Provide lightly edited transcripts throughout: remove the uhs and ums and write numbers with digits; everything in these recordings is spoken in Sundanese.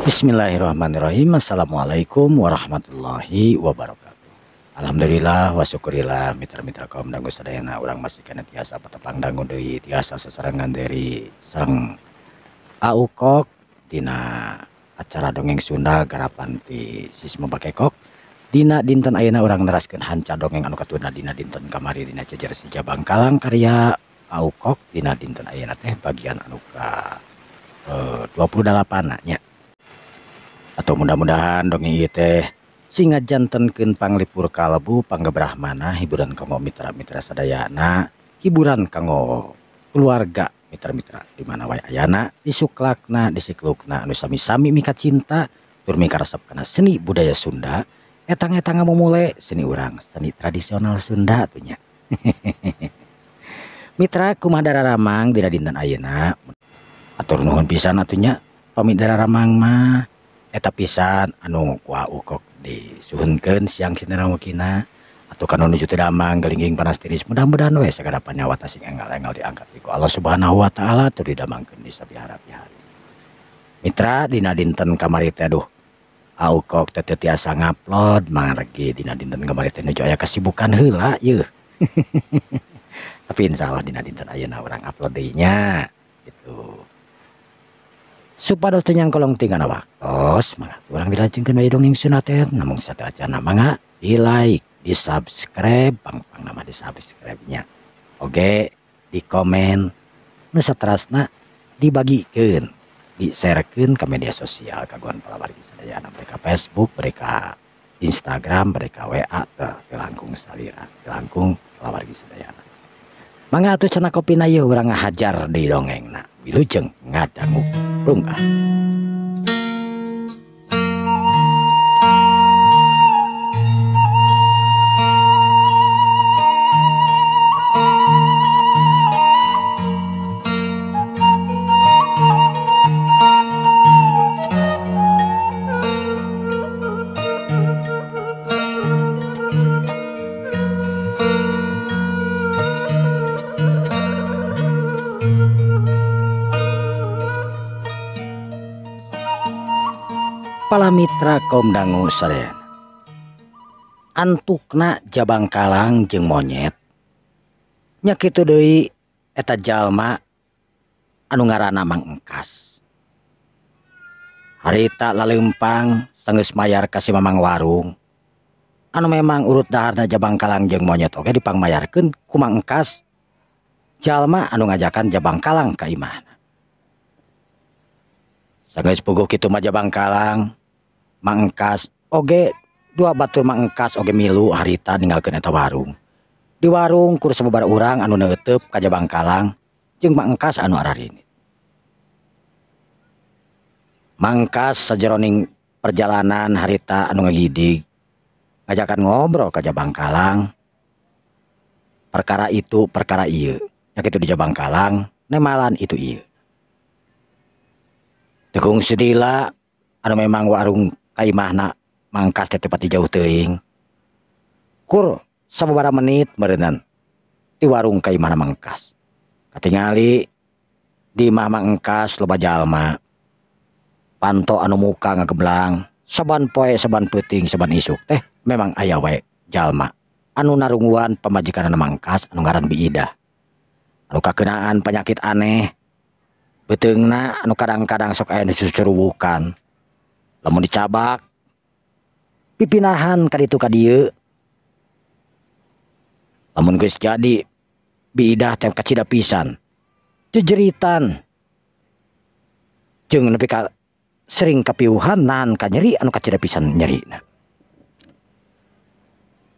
Bismillahirrahmanirrahim. Assalamualaikum warahmatullahi wabarakatuh. Alhamdulillah wa syukurillah mitra-mitra kaum dangu sadayana urang masih kana tiasa patepang dangu deui tiasa sasarengan dari sareng Aukok dina acara dongeng Sunda garapan ti Sisma Bakekok. Dina dinten ayeuna urang neraskeun hanca dongeng anu katunda dina dinten kamari dina Jejer Si Jabang Kalang karya Aukok. Dina dinten ayeuna teh bagian anu ka 28 nya. Atau mudah-mudahan dongeng ieu teh sing ngajantenkeun panglipur kalbu panggebrahmana hiburan kanggo mitra-mitra sadayana, hiburan kanggo keluarga mitra-mitra di mana wae ayana, disuklakna, disiklukna anu sami-sami mika cinta tur mika resep kana seni budaya Sunda. Etang-etang ngamumule seni urang, seni tradisional Sunda atuh nya. Mitra kumaha dararamang dina dinten ayeuna? Atur nuhun pisan atuh nya pamit dararamang mah. Eta pisan anu ku Aukok disuhunkeun siang sinarangukina atau kanu nuju teu damang galingging panas tiris, mudah-mudahan we sagala panyawat sing enggal-enggal diangkat ku Allah Subhanahu wa taala tur didamangkeun di sabihara-bihari. Mitra dina dinten kamari teh aduh Aukok teh teu tiasa ngupload margi dina dinten kamari teh nuju aya kasibukan heula yeuh. Tapi insyaallah dina dinten ayeuna urang upload deui nya gitu. Supados teu nyangkolong tingana waktos, mangga urang dilajengkeun wae dongeng Sunda teh namung sateuacanna mangga di like, di subscribe, pang-pang nama di subscribe nya. Oge di komen, nu saterasna dibagikeun, di-sharekeun ke media sosial kagungan palawargi sadayana, mereka Facebook, mereka Instagram, mereka WA teh langkung salira, langkung palawargi sadayana. Mangga atuh cenah kopina yeuh urang ngahajar di dongengna. Wilujeng ngadangu rungkah. Pala mitra kaum dangu sadayana, antukna Jabang Kalang jeung monyet nya kitu deui eta jalma anu ngaranna Mang Engkas. Harita laleumpang sanggeus mayar ka si Mamang warung anu memang urut daharna Jabang Kalang jeung monyet oge dipangmayarkeun ku Mang Engkas, jalma anu ngajakan Jabang Kalang ka imahna. Sanggeus puguh kitu mah Jabang Kalang Mang Engkas oge dua batur Mang Engkas oge milu harita ninggalkeun eta warung. Di warung kur sababaraha urang anu neuteup ka Jabang Kalang jeung Mang Engkas anu ararinit. Mang Engkas sajeroning perjalanan harita anu ngagidig ngajakan ngobrol ka Jabang Kalang perkara itu perkara ieu nya kitu di Jabang Kalang nemalan itu ieu. Tekung sedila anu memang warung ka imahna Mang Engkas teh teu pati jauh teuing. Kur sababaraha menit meureunnan di warung ka imahna Mang Engkas. Katingali di imah Mang Engkas loba jalma. Panto anu muka ngageblang, saban poe saban peuting saban isuk teh memang aya wae jalma anu narungguan pamajikanna Mang Engkas anu ngaran Bi Idah. Anu kakeunaan penyakit aneh. Beuteungna anu kadang-kadang sok aya nu cucuruwukan. Lamun dicabak pipinahan ka ditu ka dieu. Lamun geus jadi Bi Idah teh kacida pisan. Jejeritan. Jeung nepi ka sering kapiuhan nahan ka nyeri anu kacida pisan nyerina.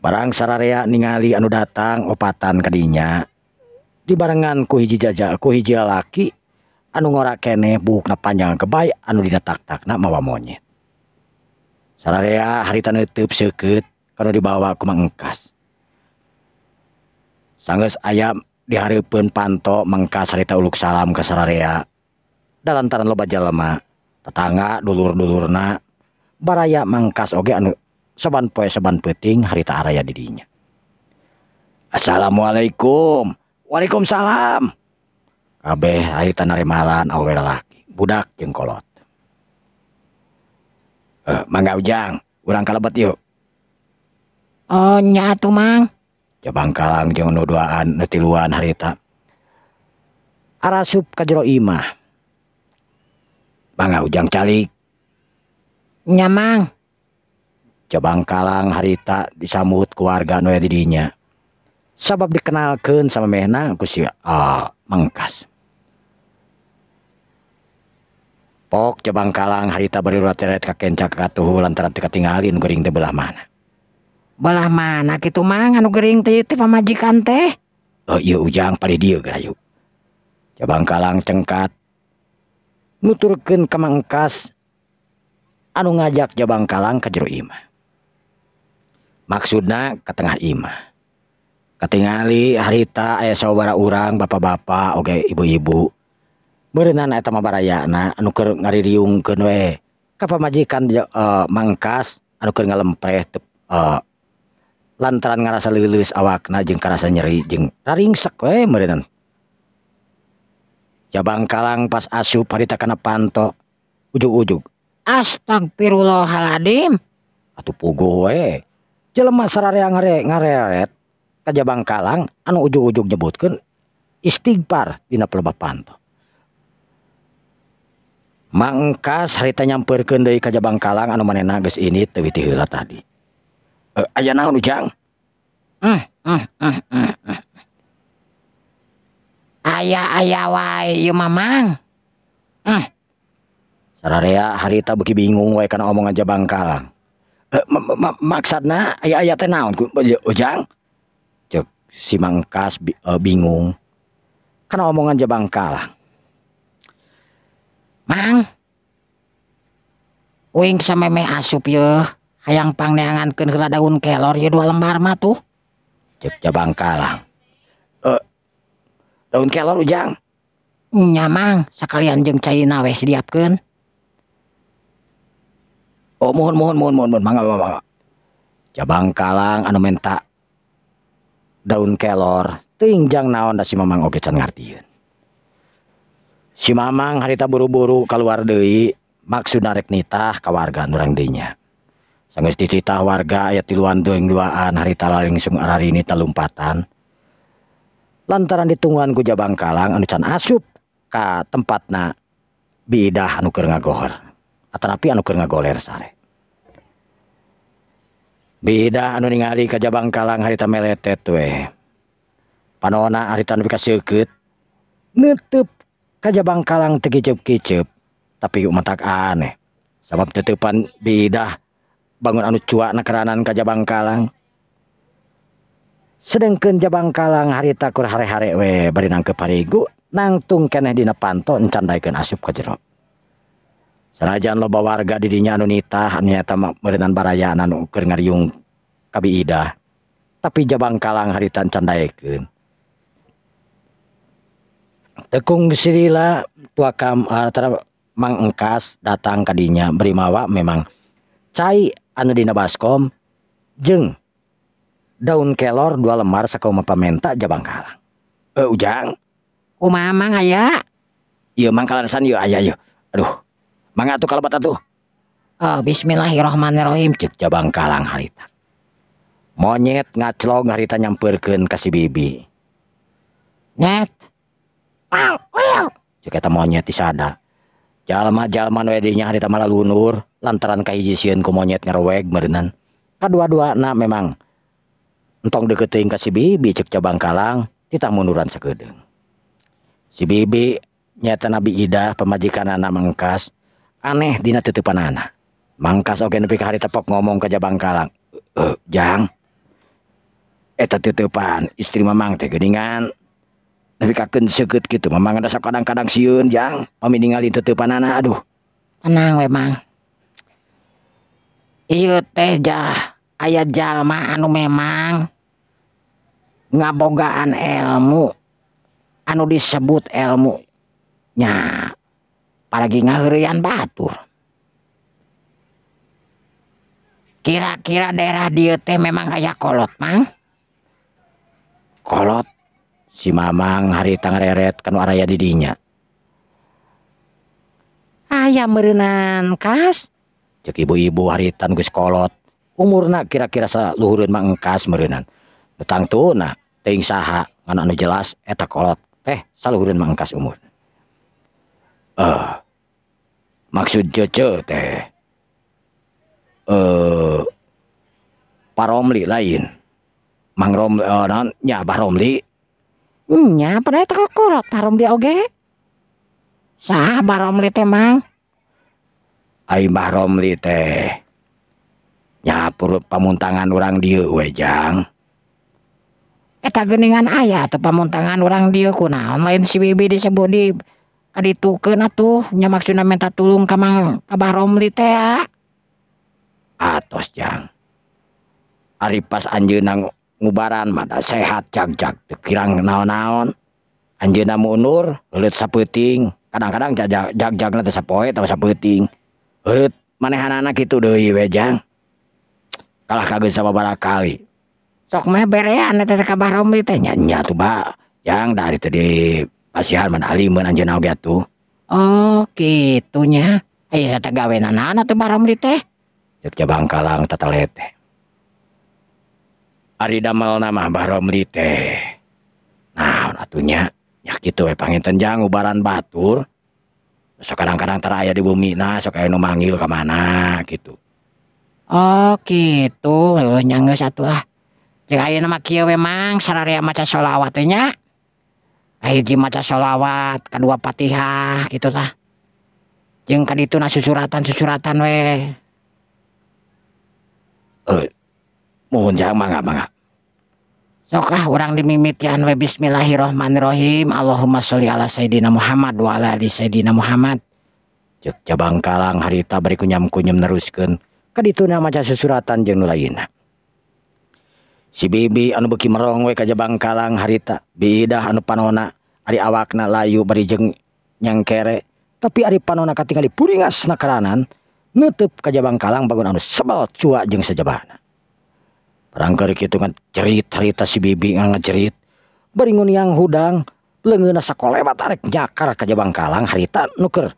Barang sararea ningali anu datang opatan ka dinya dibarengan ku hiji jaja ku hiji lalaki anu ngora keneh buukna panjang kebay anu dina tak-takna mawa monyet. Sararea harita neuteub seukeut kanu dibawa ku Mang Engkas. Sanggeus aya dihareupeun panto Mang Engkas harita uluk salam ka sararea. Da lantaran loba jalma, tetangga dulur-dulurna, baraya Mang Engkas oge anu saban poe saban peuting harita araya di dinya. Assalamualaikum. Waalaikumsalam. Kabeh harita naremalan awewe lalaki, budak jeung kolot. Mangga Ujang, urang kalebet yuk. Oh nya atuh Mang. Jabangkalang jeung nu duaan nu tiluan harita. Arasup ka jero imah. Mangga Ujang calik. Nya Mang. Jabangkalang harita disambut keluarga nu aya di dinya. Sabab dikenalkeun sama mehna ku si Mangkas. Pok Jabangkalang harita bari urat-eret ka kenca ka katuhu lantaran teu katingali nu gering teh belah mana. Belah mana kitu Mang anu gering teh teh pamajikan teh? Oh ieu Ujang pali dieu gerayu. Jabangkalang cengkat nuturkeun ka Mangkas anu ngajak Jabangkalang ka jero imah. Maksudna ka tengah imah. Katingali harita aya sababaraha urang bapak-bapak oge ibu-ibu. Beureunan eta mah barayana anu keur ngaririungkeun we ka pamajikan Mangkas anu keur ngalempreh lantaran ngarasa leuleus awakna jeung karasa nyeri jeung raringsek we meureunnan. Jabangkalang pas asup harita kana panto ujug-ujug. Astagfirullahaladzim. Atuh puguh we. Jelema sararea ngareret ka Jabangkalang anu ujug-ujug nyebutkeun istighfar dina pelebah panto. Mangkas harita nyampeurkeun deui ka Jabangkalang anu manehna geus ini teu witi heula tadi. Aya naon Ujang? Aya-aya wae ieu mah Mang. Sararea harita beuki bingung wae kana omongan Jabangkalang. Maksudna aya-aya teh naon Ujang? Ceuk si Mangkas bingung kana omongan Jabangkalang. Mang, uing samemeh asup yeuh, hayang pangneangankeun heula daun kelor ieu 2 lembar mah tuh. Ceuk Jabangkalang. Daun kelor Ujang? Nya Mang, sakalian jeung caina we sediapkeun. Oh mohon mohon mohon mohon mohon mangga mangga. Jabangkalang anu menta daun kelor teuing jang naon da si Mamang oge can ngartieun. Si Mamang harita buru-buru kaluar deui maksudna rek nitah ka warga nu urang dinya. Sanggeus dititah warga aya tiluan deung duaan harita langsung ararini talumpatan. Lantaran ditungguan ku Jabangkalang anu can asup ka tempatna biidah anu keur ngagohor. Atanapi anu keur ngagoler sare. Biidah anu ningali ka Jabangkalang harita meletet we. Panona harita nepi ka seukeut neuteup ka Jabangkalang teu kiceup-kiceup, tapi matak aneh. Sabab teteupan biidah bangun anu cuakna keranan ka Jabangkalang. Sedengkeun Jabangkalang harita kur hare-hare we bari nangkep harigu nangtung keneh dina panto encan daekeun asup ka jero. Sanajan loba warga di dinya anu nitah anu nyata meureunnan barayana anu keur ngariung ka biidah, tapi Jabangkalang harita encan daekeun. Tekung silila tua kam Mang Engkas datang ka dinya beri mawa memang cai anu dina baskom jeung daun kelor 2 lembar sakumaha pamenta Jabangkalang. Ujang, kumaha Mang aya? Ieu Mang kalarasan ieu aya ieu. Aduh, mangga atuh kalebet atuh. Oh, bismillahirrahmanirrahim ceuk Jabangkalang harita. Monyet ngaclog harita nyampeurkeun ka si Bibi. Nyet. Wow, wow. Ceuk eta monyet disada. Jalma-jalma nu dinya harita malah lunur lantaran kahiji sieun ku monyet ngaroweg meureunnan. Kadua-duana memang entong deukeut teuing ka si Bibi ceuk Jabangkalang titah munduran sakedeung. Si Bibi nyaeta Nabi Idah pamajikanana Mangkas aneh dina teuteupanana. Mangkas oge nepi ka harita pok ngomong ka Jabangkalang. Jang, eta teuteupan istri Mamang teh geuningan nepi ka keun seukeut kitu. Mamang da kadang-kadang sieun jang pami ningali teuteupanana aduh. Tenang we Mang. Ieu teh jah aya jalma anu memang ngabogaan ilmu anu disebut ilmu nya apalagi ngaheureuyan batur. Kira-kira daerah dieu teh memang aya kolot Mang. Kolot si Mamang harita ngareret kanu araya di dinya. Aya meureunan kas. Cek ibu-ibu harita nu geus kolot umurna kira-kira saluhureun mah engkas meureunnan. Nu tangtuna teuing saha ngan anu jelas eta kolot teh saluhureun mah engkas umur. Maksud cece teh Pak Romli lain. Mang Romli naon nya Bah Romli. Nya pada eta kolot Pak Romli oge. Saha Bah Romli teh Mang? Ai Bah Romli teh nya pamuntangan urang dieu we Jang. Eta geuningan aya atuh pamuntangan urang dieu kunaon lain si Bibi disebut di kaditukeun atuh nya maksudna minta tulung ka Mang ka Bah Romli teh ya. Atos Jang. Ari pas anjeunna ngubaran mah da sehat jag-jag teu kirang naon-naon. Anjeunna mundur heuleut sapeuting, kadang-kadang jag-jagna teh sapoe atawa sapeuting. Heuleut manehanana kitu deui we Jang. Kalah kageun sababaraha kali. Sok meh berean eta teh ka Bah Romli teh nya nya atuh Ba. Jang da ari teh di pasihan mah alimeun anjeunna oge atuh. Oh kitu nya. Aya eta gawenanana atuh Bah Romli teh. Cek Jabangkalang tatelete. Ari damelna mah Bah Romli teh. Naon atuh nya? Nya kitu we panginten Jang ubaran batur. Sok kadang-kadang tara aya di bumi na sok aya nu manggil ka mana kitu. Oh kitu, heuh nya geus atuh lah. Cek ayeuna mah kieu we Mang, sararea maca sholawat teh nya. Kahiji maca sholawat, kadua Fatihah kitu tah. Jeung kadituna susuratan-susuratan we. Mohon Jang mangga mangga. Sok ah urang dimimitian we bismillahirrahmanirrahim. Allahumma sholli ala sayidina Muhammad wa ala ali sayidina Muhammad. Cek Jabangkalang harita bari kunyam-kunyum neruskeun kadituna maca susuratan jeung nu lainna. Si Bibi anu beuki merong we ka Jabangkalang harita, biidah anu panona ari awakna layu bari jeung nyangkere, tapi ari panona katingali puringas na karanan neuteub ka Jabangkalang bagun anu sebel cua jeung sajabana. Barangkali kitu kan cerit harita si Bibi ngajerit bari nguniang hudang leungeunna sakolebat arek nyakar ka Jabangkalang harita nu keur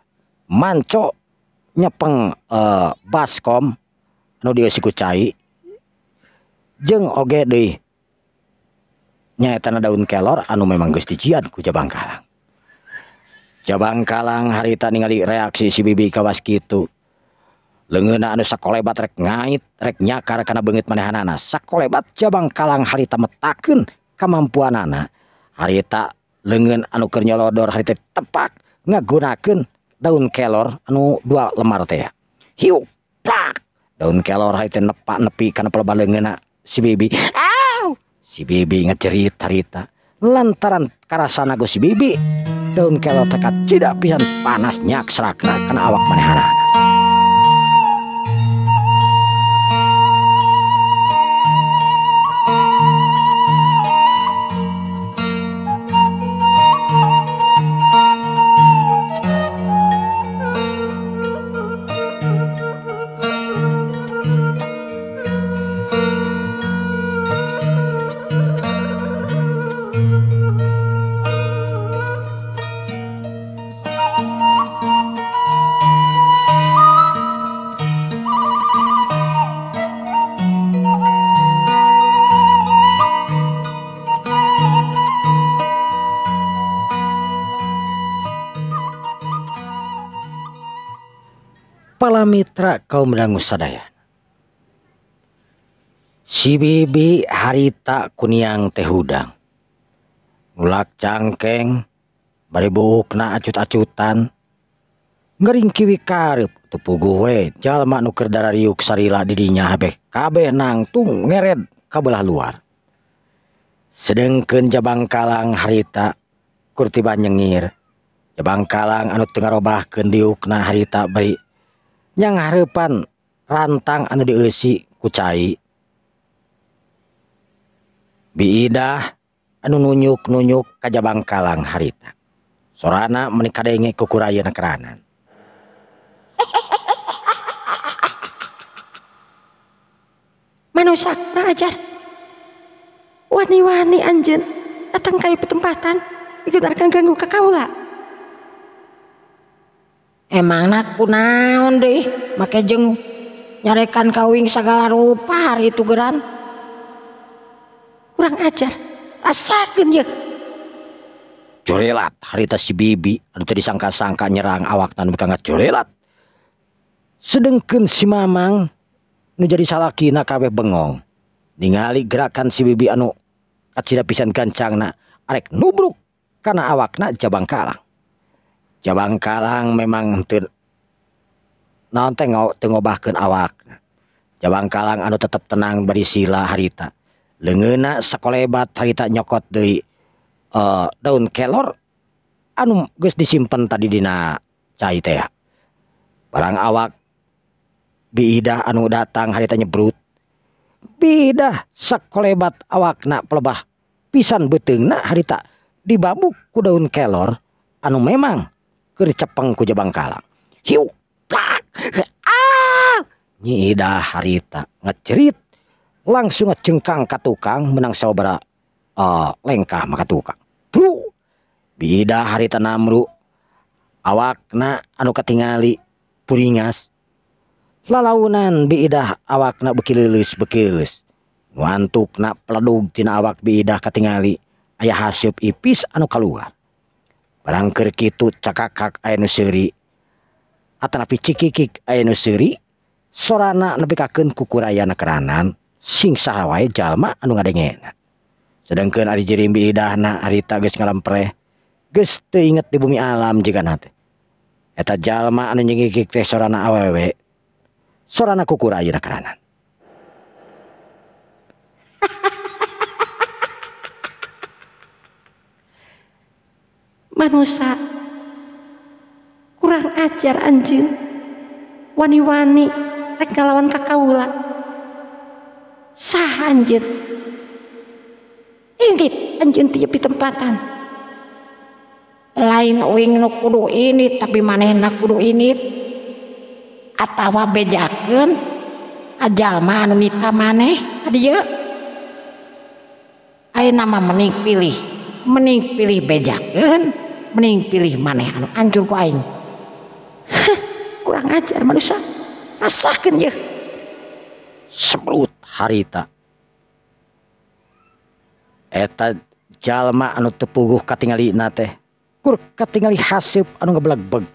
manco nyepeng baskom anu dieusi ku cai jeung oge deui nyaetana daun kelor anu memang geus dijian ku Jabangkalang. Jabangkalang harita ningali reaksi si Bibi kawas kitu. Leungeunna anu sakolebat rek ngait rek nyakar kana beungeut manehanana. Sakolebat Jabangkalang harita metakeun kamampuanana. Harita leungeun anu keur nyolodor harita tepak ngagunakeun daun kelor anu dua lemar teh. Hiuk plak daun kelor harita nepak nepi kana pelebah leungeunna si Bibi. Aw! Si Bibi ngecerit harita lantaran karasana ku si Bibi daun kelor teh kacida pisan panas nyaksrakna kana awak manehanana. Mitra kaum dangu sadayana. Si Bibi harita kuniang teh hudang. Nulak cangkeng bari buukna acut-acutan. Ngering kiwi kareup teu puguh we jalma nu keur darariuk sarila di dinya habeh kabeh nangtung ngered ka belah luar. Sedengkeun Jabangkalang harita kur tiba nyengir. Jabangkalang anu teu ngarobahkeun diukna harita bari nyang hareupan rantang anu dieusi ku cai. Biidah anu nunyuk-nunyuk ka Jabangkalang harita. Sorana meuni kadenge ku kurayeuna keranan. Manusia kurang ajar. Wani-wani anjeun datang ka ieu petempatan ikut arek ganggu ka kaula. Emangna kunaon deui make jeung Nyarekan ka uing sagala rupa hari itu geran. Kurang ajar. Rasakeun ye. Jorelat harita si Bibi anu teu disangka-sangka nyerang awakna nu ngajorelat. Sedengkeun si Mamang nu jadi salakina kabeh bengong. Ningali gerakan si Bibi anu kacida pisan gancangna arek nubruk kana awakna Jabang Kalang. Jabang Kalang memang teu naon teh teu ngobahkeun awakna. Jabang Kalang anu tetep tenang bari sila harita. Leungeunna sakolebat harita nyokot deui daun kelor anu geus disimpen tadi dina cai teh. Barang awak Bi Idah anu datang harita nyebrut. Bi Idah sakolebat awakna pelebah pisan beuteungna harita dibabuk ku daun kelor anu memang keur cepeng ku Jabang Kalang. Hiuk plak. Ah! Nyi Idah harita ngecerit langsung ngecengkang ka tukang menang sababaraha lengkah maka tukang. Bru. Bi Idah harita namru awakna anu katingali puringas. Lalaunan Bi Idah awakna beuki leuleus beuki leuleus. Nu antukna peledug tina awak Bi Idah katingali aya haseup ipis anu kaluar. Barang keur kitu cakakak aya nu seuri atanapi cikikik aya nu seuri sorana nepikakeun kukurayana keranan sing saha wae jalma anu ngadengena. Sedangkeun ari jirim Bi Idahna harita geus ngalempreh geus teu inget di bumi alam jigana teh. Eta jalma anu nyengikik teh sorana awewe sorana kukurayana keranan. Manusa kurang ajar anjeun. Wani-wani rek ngalawan ka kaula. Saha anjeun? Indit anjeun ti pitempatan. Lain uing nu kudu indit tapi manehna kudu indit. Atawa bejakeun ka jalma anu nita maneh ka dieu. Ayeuna mah mending pilih bejakeun, mending pilih maneh anu anjur ku aing. Heh, kurang ajar manusia. Rasakeun ye. Sebrut harita. Eta jalma anu teu puguh katingalina teh kur katingali haseup anu ngebelegbeg.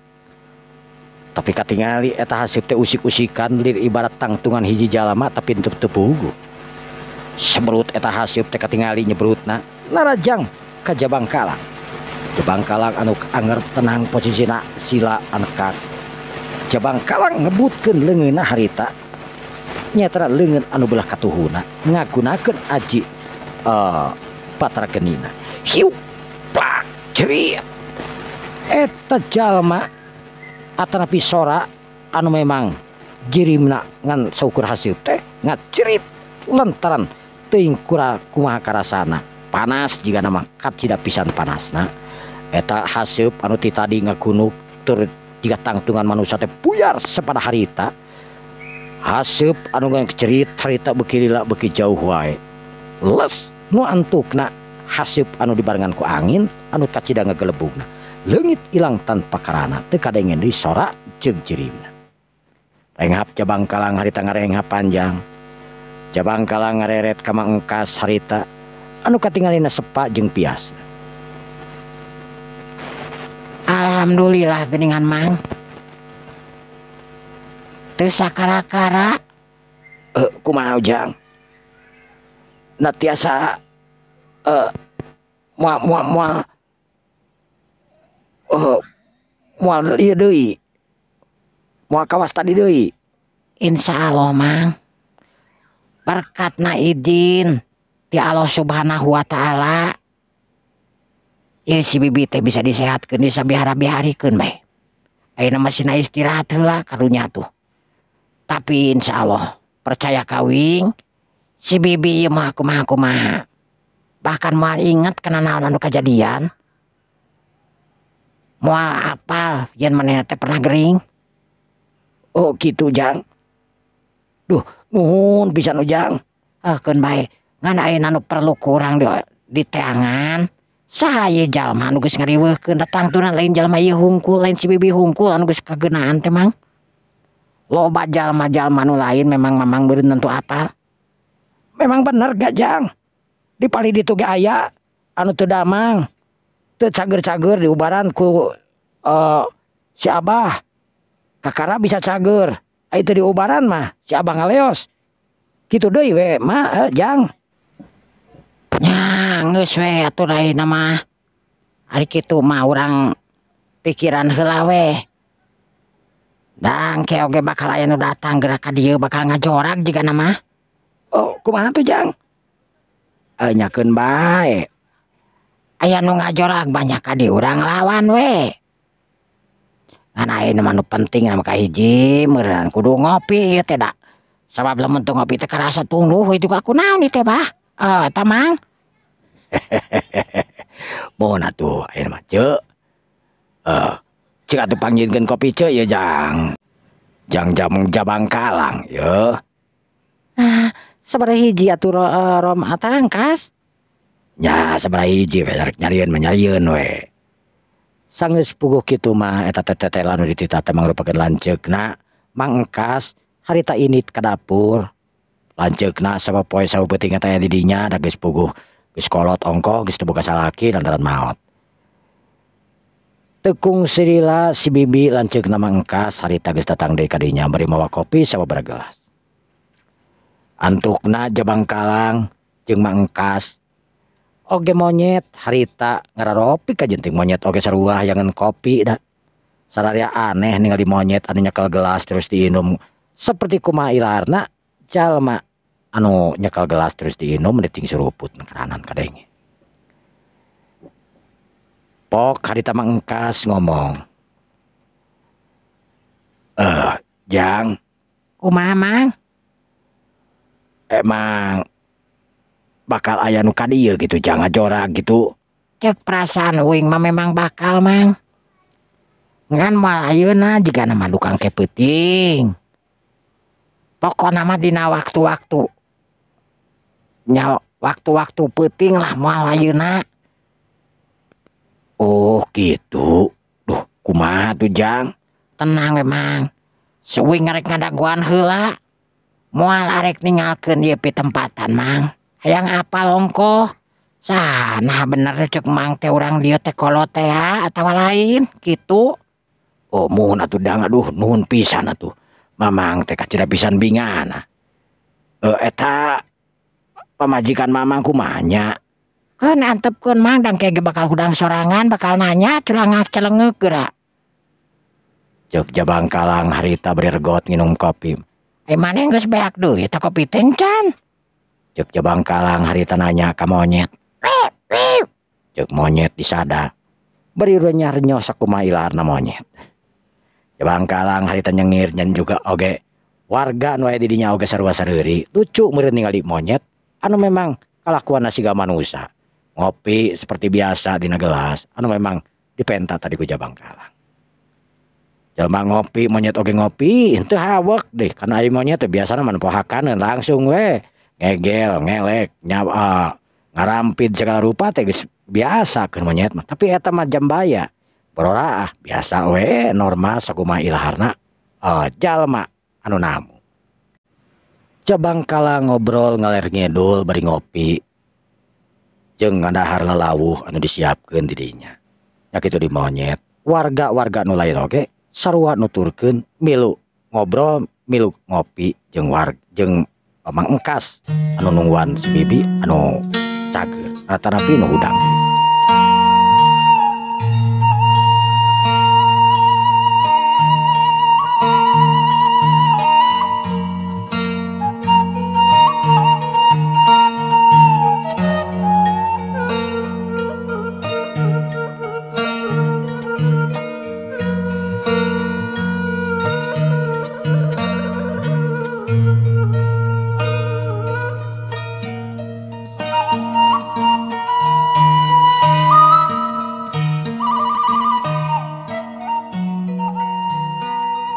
Tapi katingali eta haseup teh usik-usikan lir ibarat tangtungan hiji jalma tapi teu puguh. Sebrut eta haseup teh katingali nyebrutna narajang ka Jabang Kalang. Jabang Kalang anu anger tenang posisina sila anekak. Jabang Kalang ngebutkeun leungeunna harita nyatana leungeun anu belah katuhuna ngagunakeun aji Batara Genina. Hiuk plak jerit. Eta jalma atanapi sora anu memang jirimna ngan saukur haseup teh ngacerit lantaran teuing kura kumaha karasana. Panas jigana mah kacida pisan panasna. Eta haseup anu ti tadi ngagunuk tur jiga tangtungan manusia teh puyar sepada harita. Haseup anu ngecerit harita beuki lila beuki jauh wae. Les nu antukna haseup anu dibarengan ku angin anu kacida ngagelebugna. Leungit ilang tanpa karana teu kadengen deui sora jeung jirimna. Renghap Jabang Kalang harita ngarenghap panjang. Jabang Kalang ngareret ka mangengkas harita anu katingalina sepa jeung piasna. Alhamdulillah geuningan Mang. Teu sakara-kara. Kumaha Ujang? Na tiasa moal moal moal moal ieu deui. Moal kawas tadi deui. Insya Allah Mang. Berkatna izin ti Allah Subhanahu wa taala. Ieu si Bibi teh bisa disehatkeun, bisa bihara-biharikeun bae. Ayeuna mah sina istirahat heula karunya tuh. Tapi insya Allah percaya kawing si Bibi ieu mah kumaha-kumaha. Bahkan moal inget kana naon anu kajadian. Moal apal yen manehna teh pernah gering. Oh gitu Jang. Duh, nuhun pisan Ujang. Ah keun bae. Ngan ayeuna nu perlu ku urang di teangan. Saha ieu jalma anu geus ngariweuhkeun datangtuna lain jalma ieu hungkul, lain si Bibi hungkul anu geus kageunaan teh Mang. Loba jalma-jalma nu lain memang mamang beureun tentu apal. Memang bener gak Jang? Di palih ditu ge aya anu teu damang. Teu cager-cager diubaran ku si Abah. Kakara bisa cager. Ai teu diubaran mah si Abah ngaleos. Kitu deui we mah Jang. Nya geus we atuh ayeuna mah. Ari kitu mah urang pikiran heula we. Dang ke oge bakal aya nu datang geura ka dieu bakal ngajorag jigana mah. Oh, kumaha tuh Jang? Nyakeun bae. Aya nu ngajorag banyak ka dieu urang lawan we. Ngan ayeuna mah nu penting mah kahiji meureun kudu ngopi ieu teh da. Sabab lamun teu ngopi teh karasa tunduh itu ka kunaon ieu teh bah. Eta Mang. Mun atuh ayeuna mah ceuk. Cik atuh panggilkeun kopi ceuk ye Jang. Jang jabang kalang ye. Ah, sabaraha hiji atuh rom atangkas? Nya sabaraha hiji we rek nyarieun mah nyarieun we. Sanggeus puguh kitu mah eta teh tetela nu dititah teh mangrupakeun lanceukna Mang Engkas harita init ka dapur. Lanceukna sapopoe sapeuting eta di dinya da geus puguh geus kolot ongkoh geus teu boga salaki lantaran maot. Tekung sirila si bibi lanceukna Mang Engkas harita geus datang deui ka dinya bari mawa kopi sababaraha gelas. Antukna jabang kalang jeung Mang Engkas oge monyet harita ngararopi ka jenting monyet oge sarua hayangan kopi da. Sararea aneh ningali monyet anu nyekel gelas terus diinum seperti kumaha ilarna jalma anu nyekel gelas terus diinum meniting suruput keranan kadenge. Pok harita Mang Engkas ngomong. Jang. Kumaha Mang? Emang bakal aya nu ka dieu gitu Jang ngajorag gitu. Cek perasaan uing mah memang bakal Mang. Ngan moal ayeuna jigana mah dukang ke peuting. Pokona mah dina waktu-waktu. Nya waktu-waktu peuting lah moal ayeuna. Oh gitu. Duh kumaha tuh Jang? Tenang we Mang. Seuing ngarek ngadaguan heula. Moal arek ninggalkeun ieu pitempatan Mang. Hayang apal ongkoh. Sanah bener cek Mang teh urang dieu teh kolot teh atawa lain kitu. Oh muhun atuh Dang, aduh nuhun pisan atuh. Mamang teh kacida pisan bingana. Eta pamajikan Mamang kumaha nya? Keun antepkeun Mang dang ke bakal hudang sorangan bakal nanya curangak celeungeuk geura. Cek jabang kalang harita bari regot nginum kopi. Maneh geus beak deui eta kopi teh encan. Cek jabang kalang harita nanya ka monyet. Cek monyet disada. Bari renyah-renyah sakumaha ilarna monyet. Jabang kalang harita nyengir nyen juga oge warga nu aya di dinya oge sarua sareuri. Lucu meureun ningali monyet anu memang kalakuanna siga manusa. Ngopi seperti biasa dina gelas anu memang dipenta tadi ku jabang kalang. Jelema ngopi monyet oge ngopi henteu hawek deh karena aya monyet teh biasana mah pohakan langsung we ngegel ngelek ngarampid segala rupa teh geus biasa keur monyet mah. Tapi eta mah jambaya bororaah biasa we normal sakumaha ilaharna jalma anu namu. Jabang kalang ngobrol ngaler ngidul bari ngopi jeung ngadahar lalawuh anu disiapkeun di dinya. Nya kitu di monyet warga-warga nu lain oge sarua nuturkeun milu ngobrol milu ngopi jeung warga jeung Mang Engkas anu nungguan si bibi anu cager rata-rapi nu hudang.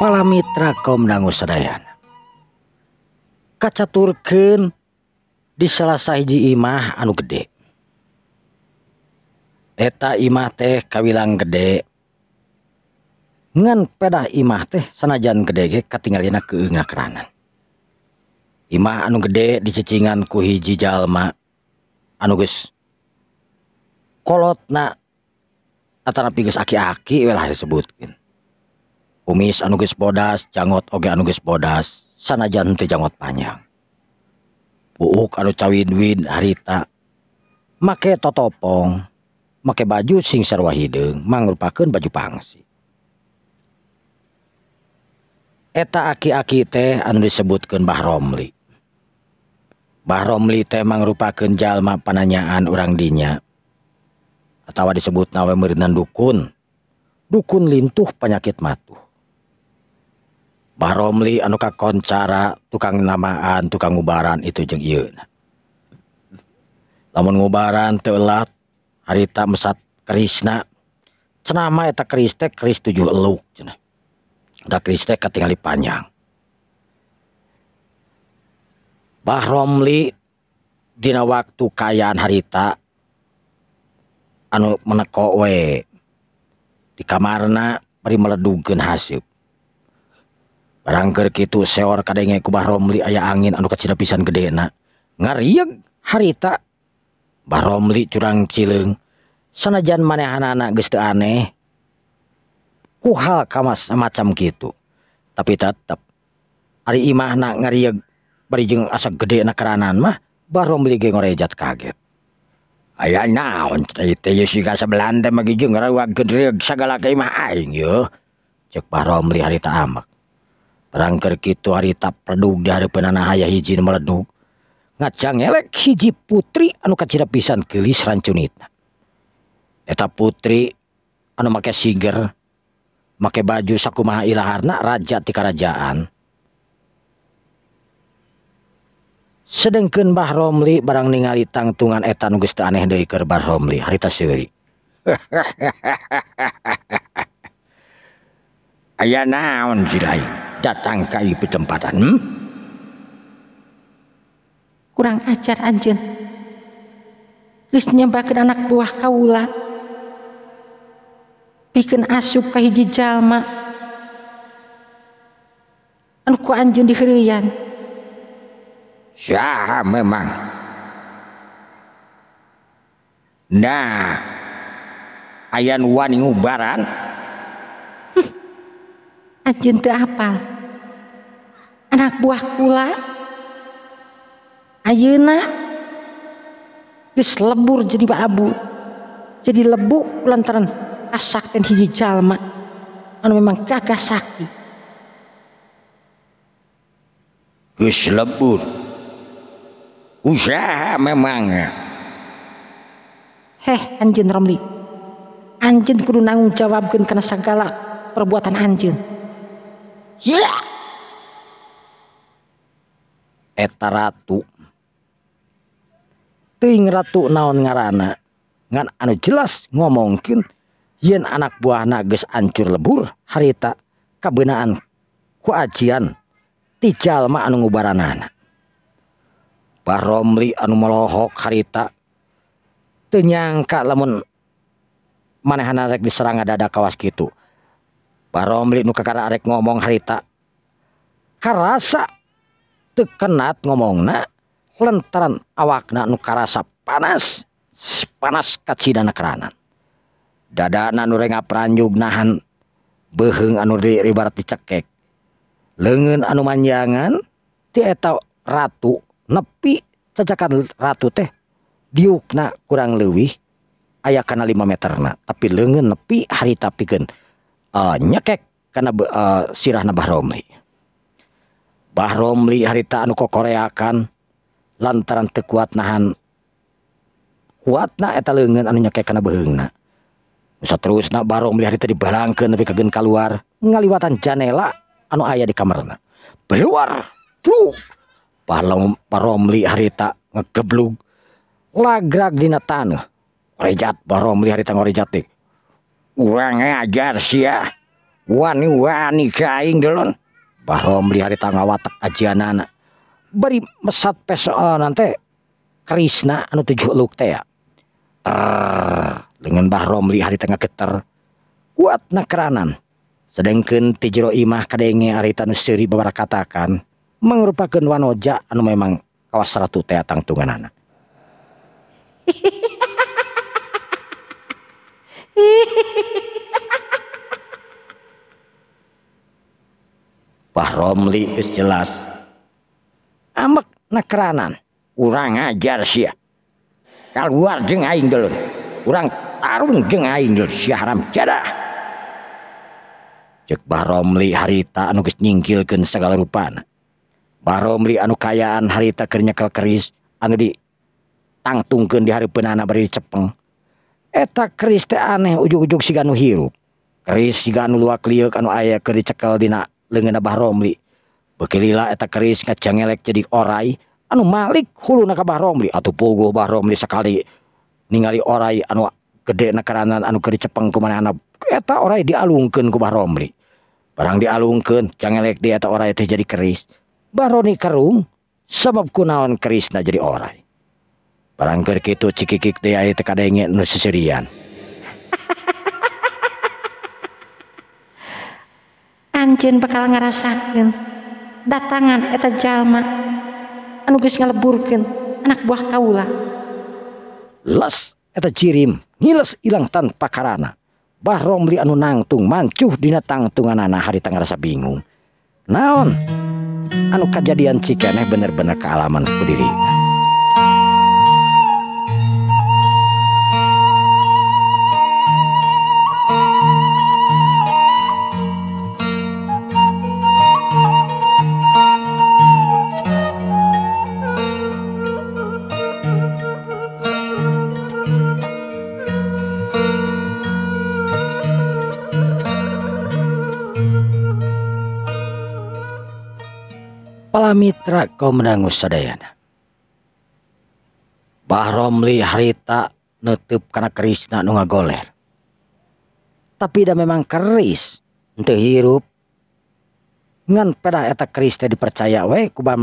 Para mitra kaum dangu sadayana kacaturkeun di salah sahiji imah anu gede. Eta imah teh kawilang gede. Ngan pedah imah teh sanajan gede ge katingalina keueungna keranan. Imah anu gede dicicingan ku hiji jalma anu geus kolotna atanapi geus aki-aki we lah disebutkeun. Kumis anu geus bodas, jangot oge anu geus bodas, sanajan teu jangot panjang. Buuk anu cawid-wid harita make totopong, make baju sing sarua hideung, mangrupakeun baju pangsi. Eta aki-aki teh anu disebutkeun Bah Romli. Bah Romli teh mangrupakeun jalma pananyaan urang dinya atawa disebutna we meureunan dukun. Dukun lintuh penyakit matuh. Bah Romli anu kakoncara tukang namaan, tukang ngubaran itu jeung ieu. Lamun ngubaran teu elat harita mesat kerisna. Cenah mah eta keris teh keris 7 eluk cenah. Da keris teh katingali panjang. Bah Romli dina waktu kaayaan harita anu meneko we di kamarna bari meledugkeun haseup. Barang keur kitu seor kadenge ku Bah Romli aya angin anu kacida pisan gedena. Ngarieg harita Bah Romli curang cileung sanajan manehanana geus teu aneh ku hal kamas macam kitu. Tapi tetep ari imahna ngarieg bari jeung asa gedena keranan mah Bah Romli ge ngorejat kaget. Aya naon cenah teh ieu siga sabelan teh mah jeung ngaruagkeun reug sagala ka imah aing yeuh. Ceuk Bah Romli harita amek. Barang keur kitu harita pledug di hareupeunana aya hiji nu meledug. Ngacangelek hiji putri anu kacida pisan geulis rancunitna. Eta putri anu make siger, make baju sakumaha ilaharna raja ti karajaan. Sedengkeun Bah Romli barang ningali tangtungan eta nu geus teu aneh deui keur Bah Romli harita seuri. Aya naon sih datang ka ieu tempatan? Kurang ajar anjeun. Geus nyebakeun anak buah kaula. Pikeun asup ka hiji jalma anu ku anjeun diheureyan. Saha memang? Nah, aya nu wani ngubaran? Anjeun teu apal. Anak buah kula ayeuna geus lebur jadi abu. Jadi lebu lantaran kasakten hiji jalma anu memang gagah sakti. Geus lebur. Usaha memang. Heh, anjeun Romli. Anjeun kudu nanggung jawabkeun kana sagala perbuatan anjeun. Ya. Eta ratu. Teuing ratu naon ngaranna? Ngan anu jelas ngomongkeun yen anak buahna geus ancur lebur harita kabeunaan ku ajian ti jalma anu ngubaranana. Bah Romli anu melohok harita teu nyangka lamun manehna rek diserang dada kawas kitu. Bah Romli nu kakara arek ngomong harita karasa teu kenat ngomongna lantaran awakna nu karasa panas panas kacidana keranan. Dadana nu rengap ranjug nahan beuheung anu ibarat dicekek. Leungeun anu manjangan ti eta ratu nepi cacakan ratu teh diukna kurang leuwih aya kana 5 meterna, tapi leungeun nepi harita pikeun nyekek kana sirahna Bah Romli. Bah Romli harita anu kokoreakan lantaran teu kuat nahan kuatna eta leungeun anu nyekek kana beuheungna. Saterusna Bah Romli harita dibalangkeun nepi ka geun kaluar ngaliwatan janela anu aya di kamarna. Keluar truk. Bah Romli harita ngegeblug lagrag dina taneuh. Ngorejat Bah Romli harita ngorejat teh. Urang ngajar sia. Wani-wani ka aing delon. Bah Romli harita ngawatek ajianana. Bari mesat pesonan teh kerisna anu 7 eluk teh ya. Dengan Bah Romli harita ngageter kuatna keranan. Sedengkeun ti jero imah kadenge harita nu seuri babarakatakan mangrupakeun wanoja anu memang kawas ratu teh tangtunganana. Bah Romli geus jelas amek nakeranan urang ajar sia kaluar jeung aing dulur urang tarung jeung aing dulur sia haram jadah. Cek Bah Romli harita anu geus nyingkilkeun sagala rupana. Bah Romli anu kayaan harita keur nyekel keris anu ditangtungkeun di hareupeunana bari dicepeng. Eta keris teh aneh ujug-ujug siga nu hirup. Keris siga anu luak lieuk anu aya keur dicekel dina leungeunna Bah Romli. Beuki lila eta keris ngacangelek jadi orai anu malik huluna ka Bah Romli. Atuh puguh Bah Romli sakali ningali orai anu gede nakeranan anu keur dicepeng ku manehna. Eta orai dialungkeun ku Bah Romli. Barang dialungkeun cangelek di eta orai teh jadi keris. Bah Romli kerung sabab kunaon kerisna jadi orai. Barang keur kitu cikikik deui aya teh kadenge nu seserian. Anjeun bakal ngarasakeun datangan eta jalma anu geus ngaleburkeun anak buah kaula. Les eta jirim ngiles ilang tanpa karana. Bah Romli anu nangtung mancuh dina tangtunganana harita ngarasa bingung. Naon anu kajadian cikeneh bener-bener kaalaman ku diri. Mitra kaum menangus sadayana. Bah Romli harita neuteub kana kerisna nu ngagoler. Tapi da memang keris henteu hirup. Ngan pedah eta keris teh dipercaya we ku Bah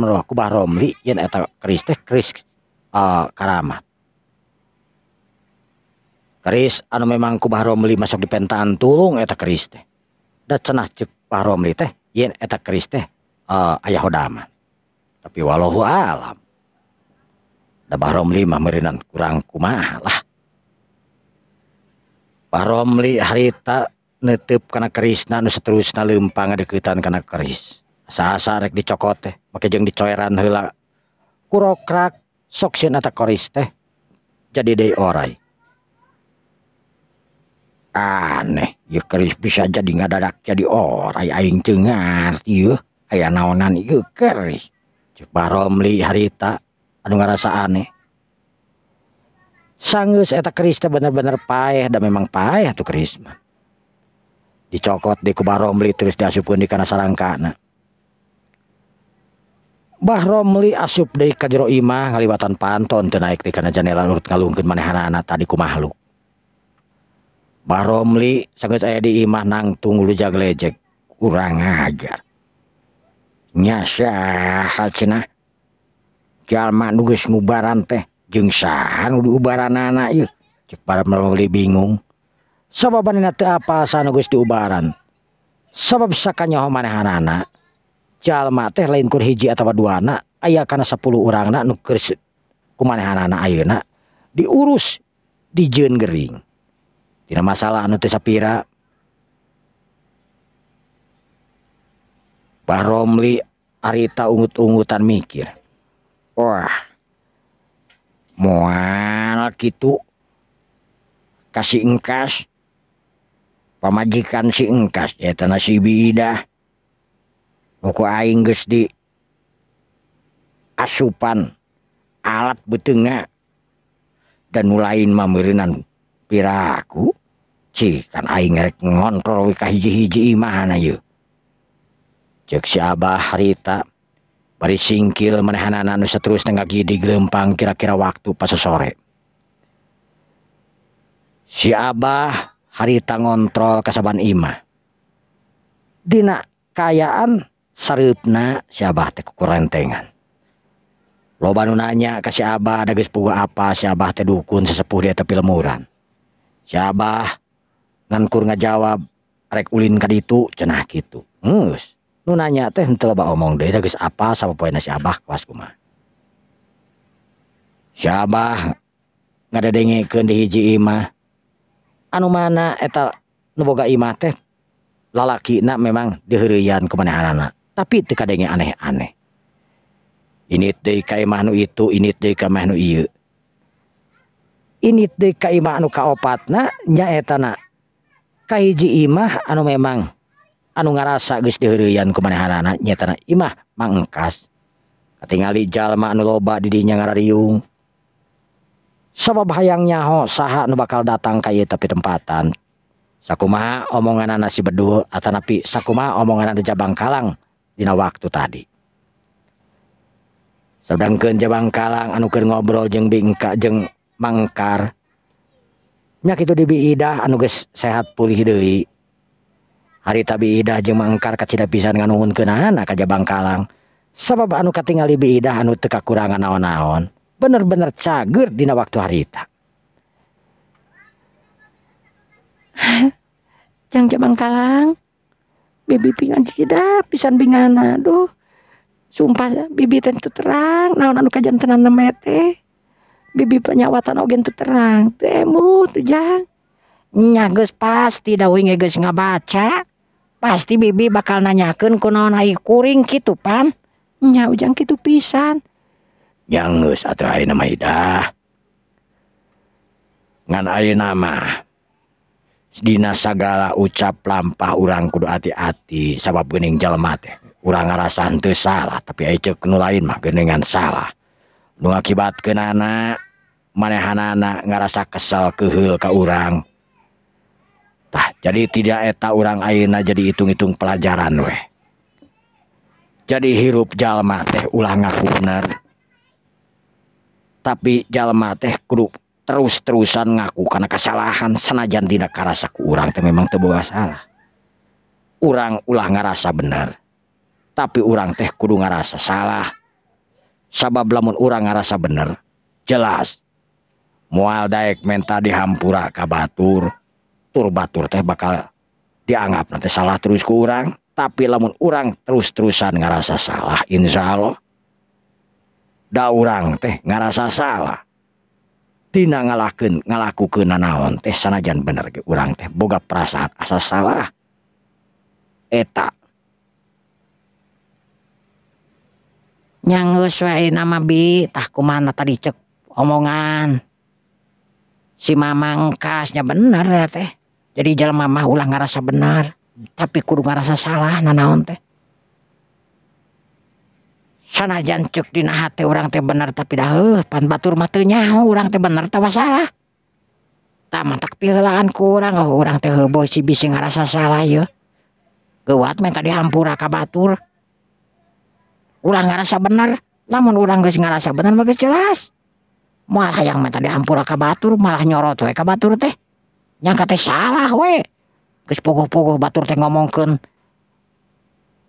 Romli yen eta keris teh keris karamat. Keris anu memang ku Bah Romli masuk dipentaan tulung eta keris teh. Da cenah ceuk Bah Romli teh yen eta keris teh aya hodaman. Tapi walau alam. Da Bah Romli mah meureunan kurang kumaha lah. Bah Romli harita neuteub kana kerisna nu saterusna leumpang ngadeuketan kana keris. Asa-asa rek dicokot teh make jeung dicoeran heula. Kurokrak sok sieun eta keris teh jadi deui orai. Aneh, ieu keris bisa jadi ngadadak jadi orai aing teu ngarti yeuh. Aya naonan ieu keris. Ceuk Bah Romli harita anu ngarasa aneh. Sanggeus eta keris teh bener-bener paeh da memang paeh atuh keris mah. Dicokot di ku Bah Romli terus diasupkeun di kana sarangkana. Bah Romli asup deui ka jero imah ngaliwatan panton teu naik di kana janela urut ngalungkeun manehanana tadi ku makhluk. Bah Romli sanggeus aya di imah nangtung lujag lejek kurang ajar. Nya saha cenah jalma nu geus ngubaran teh jeung saha nu diubaranana ieu. Ceuk Bah Romli bingung. Sababanna teu apa saha nu geus diubaran. Sabab sakanyaho manehanana jalma teh lain kur hiji atawa duana aya kana 10 urangna nu keur kumanehanana ayeuna diurus dijieun gering. Dina masalah anu teu sapira. Bah Romli harita ungut-ungutan mikir. Wah, moal kitu ka si engkas. Pamajikan si engkas eta na si Bidah. Nu ku aing geus di asupan alat beuteungna dan nu lain mah meureunnan piraku. Cih kan aing rek ngontrol we ka hiji-hiji imahna ieu. Ceuk si Abah harita bari singkil manehanana nu saterusna ngagidig leumpang kira-kira waktu pasosore. Si Abah harita ngontrol ka saban imah. Dina kaayaan sareupna si Abah teh kukurentengan. Loba nu nanya ka si Abah da geus puguh apa si Abah teh dukun sesepuh di eta pilemuran. Si Abah ngan kur ngajawab Arek ulin ka ditu cenah kitu. Geus nu nanya teh henteu loba omong deui da geus apal sapopoena si Abah kawas kumaha. Si Abah ngadedengekeun di hiji imah anu mana eta nu boga imah teh lalakina memang diheureuyaan ku manehanana tapi teu kadenge aneh-aneh. Init deui ka imah nu itu, init deui ka imah nu ieu. Init deui ka imah anu kaopatna nyaetana ka hiji imah anu memang anu ngarasa geus diheureuyaan ku manehanana nyaetana imah Mangengkas. Katingali jalma anu loba di dinya ngarariung. Sabab hayang nyaho saha nu bakal datang ka ieu tapi tempatan. Sakumaha omonganana si Bedul atanapi sakumaha omonganana Jabang Kalang dina waktu tadi. Sedangkeun Jabang Kalang anu keur ngobrol jeung Bingka jeung Mangkar nya kitu di Bi Idah anu geus sehat pulih deui. Harita Bi Idah jeung Mangkar kacida pisan nganuhunkeunana ka Jabang Kalang. Sabab anu katingali Bi Idah anu teu kakurangan naon-naon, bener-bener cager dina waktu harita. Jang Jabang Kalang, bibi pingan cida pisan bingana, aduh. Sumpah bibi teh teu terang naon anu kajantenan neme teh. Bibi panyawatan oge teu terang, teh emut teh Jang. Nya geus pasti da uing geus ngabaca. Pasti bibi bakal nanyakeun kunaon ai kuring kitu pan. Nya ujang kitu pisan. Nya geus atuh ayeuna mah Idah. Ngan ayeuna mah dina sagala ucap lampah urang kudu hati-hati sabab geuning jalma teh urang ngarasa henteu salah tapi aya ceuk nu lain mah geuningan salah. Nu ngakibatkeunana manehanana ngarasa kesel keuheul ka urang. Tah jadi tidak eta urang ayeuna jadi hitung-hitung pelajaran weh. Jadi hirup jalma teh ulah ngaku bener. Tapi jalma teh kudu terus-terusan ngaku karena kesalahan senajan dina karasa ku urang teh memang teu boga salah. Urang ulah ngarasa bener, tapi urang teh kudu ngarasa salah. Sabab lamun urang ngarasa bener, jelas moal daek menta dihampura ka batur. Tur batur teh bakal dianggap nanti salah terus ku urang. Tapi lamun urang terus-terusan ngarasa salah, insya Allah da urang teh ngarasa salah. Tina ngalakukeun nanaon teh sanajan bener ge urang teh boga perasaan asa salah. Eta nya geus we ayeuna mah bi, tah kumaha tadi cek omongan si Mamang Kasnya bener ya teh. Jadi jelema mah ulah ngarasa bener, tapi kudu ngarasa salah nanaon teh. Sanajan cek dina hate urang teh bener tapi dah heuh pan batur mah teu nyaho urang teh bener atawa salah. Tah matak piheulaan ku urang, oh urang teh heuboh si bisi ngarasa salah yeuh. Geuwat meh tadi hampura ka batur. Urang ngarasa bener, lamun urang geus ngarasa bener mah geus jelas. Moal hayang meh tadi hampura ka batur, malah nyorot we ka batur teh. Nyangka teh salah we. Geus puguh-puguh batur teh ngomongkeun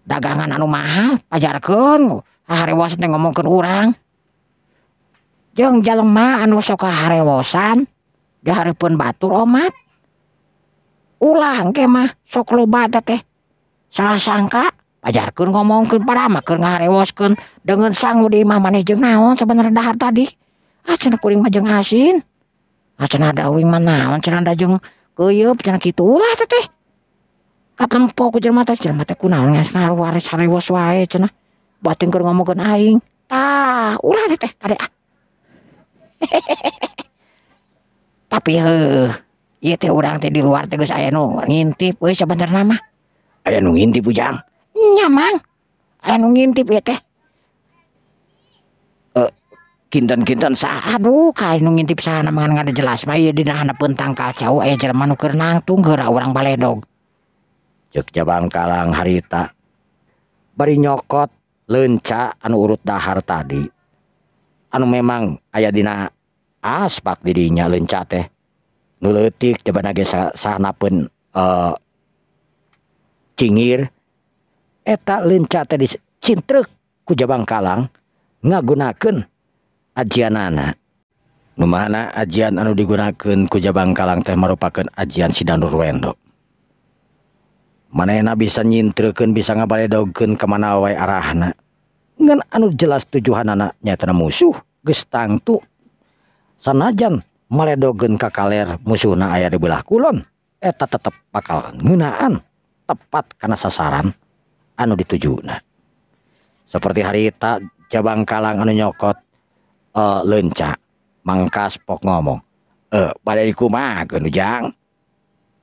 dagangan anu mahal, pajarkeun. Harewosan teh ngomongkeun urang. Jeung jalema anu sok harewosan dihareupeun batur omat. Ulah engke mah sok loba teh. Salah sangka pajarkeun ngomongkeun padahal mah keur ngaharewoskeun deungeun sangu di imah maneh jeung naon sabenerna dahar tadi. Ah cenah kuring mah jeung asin. Ah cenah da uing mah naon cenah da jeung keuyeup cenah kitu ulah teh teh. Katempo ku jelema teh, jelema teh kunaon ngaruares harewos wae cenah. Batin keur ngomongkeun aing. Tah, ulah teh teh kade ah. Tapi heuh, ieu teh urang teh di luar teh geus aya nu ngintip euy sabenerna mah. Aya nu ngintip ujang? Nya mang. Aya nu ngintip ieu teh. Kinten-kinten saha? Aduh, ka nu ngintip saha mah ngan ngada jelas mah ieu dina handapeun tangkal cau aya jelema nu keur nangtung geura urang baledog. Ceuk Jabang Kalang harita. Bari nyokot leunca anu urut dahar tadi. Anu memang aya dina aspak di dinya leunca teh. Nu leutik jabana ge sahanapeun cingir. Eta leunca teh dicintrek ku Jabang Kalang ngagunakeun ajianana. Nu mana ajian anu digunakeun ku Jabang Kalang teh marupakeun ajian Sidanur Wendo. Manehna bisa nyintrekeun bisa ngabaledogkeun ka mana wae arahna. Ngan anu jelas tujuanana nyaeta musuh geus tangtu. Sanajan maledogeun ka kaler musuhna aya di belah kulon, eta tetep bakal ngeunaan tepat kana sasaran anu ditujuna. Seperti harita Jabang Kalang anu nyokot leunca mangkas pok ngomong, bade dikumahakeun Ujang?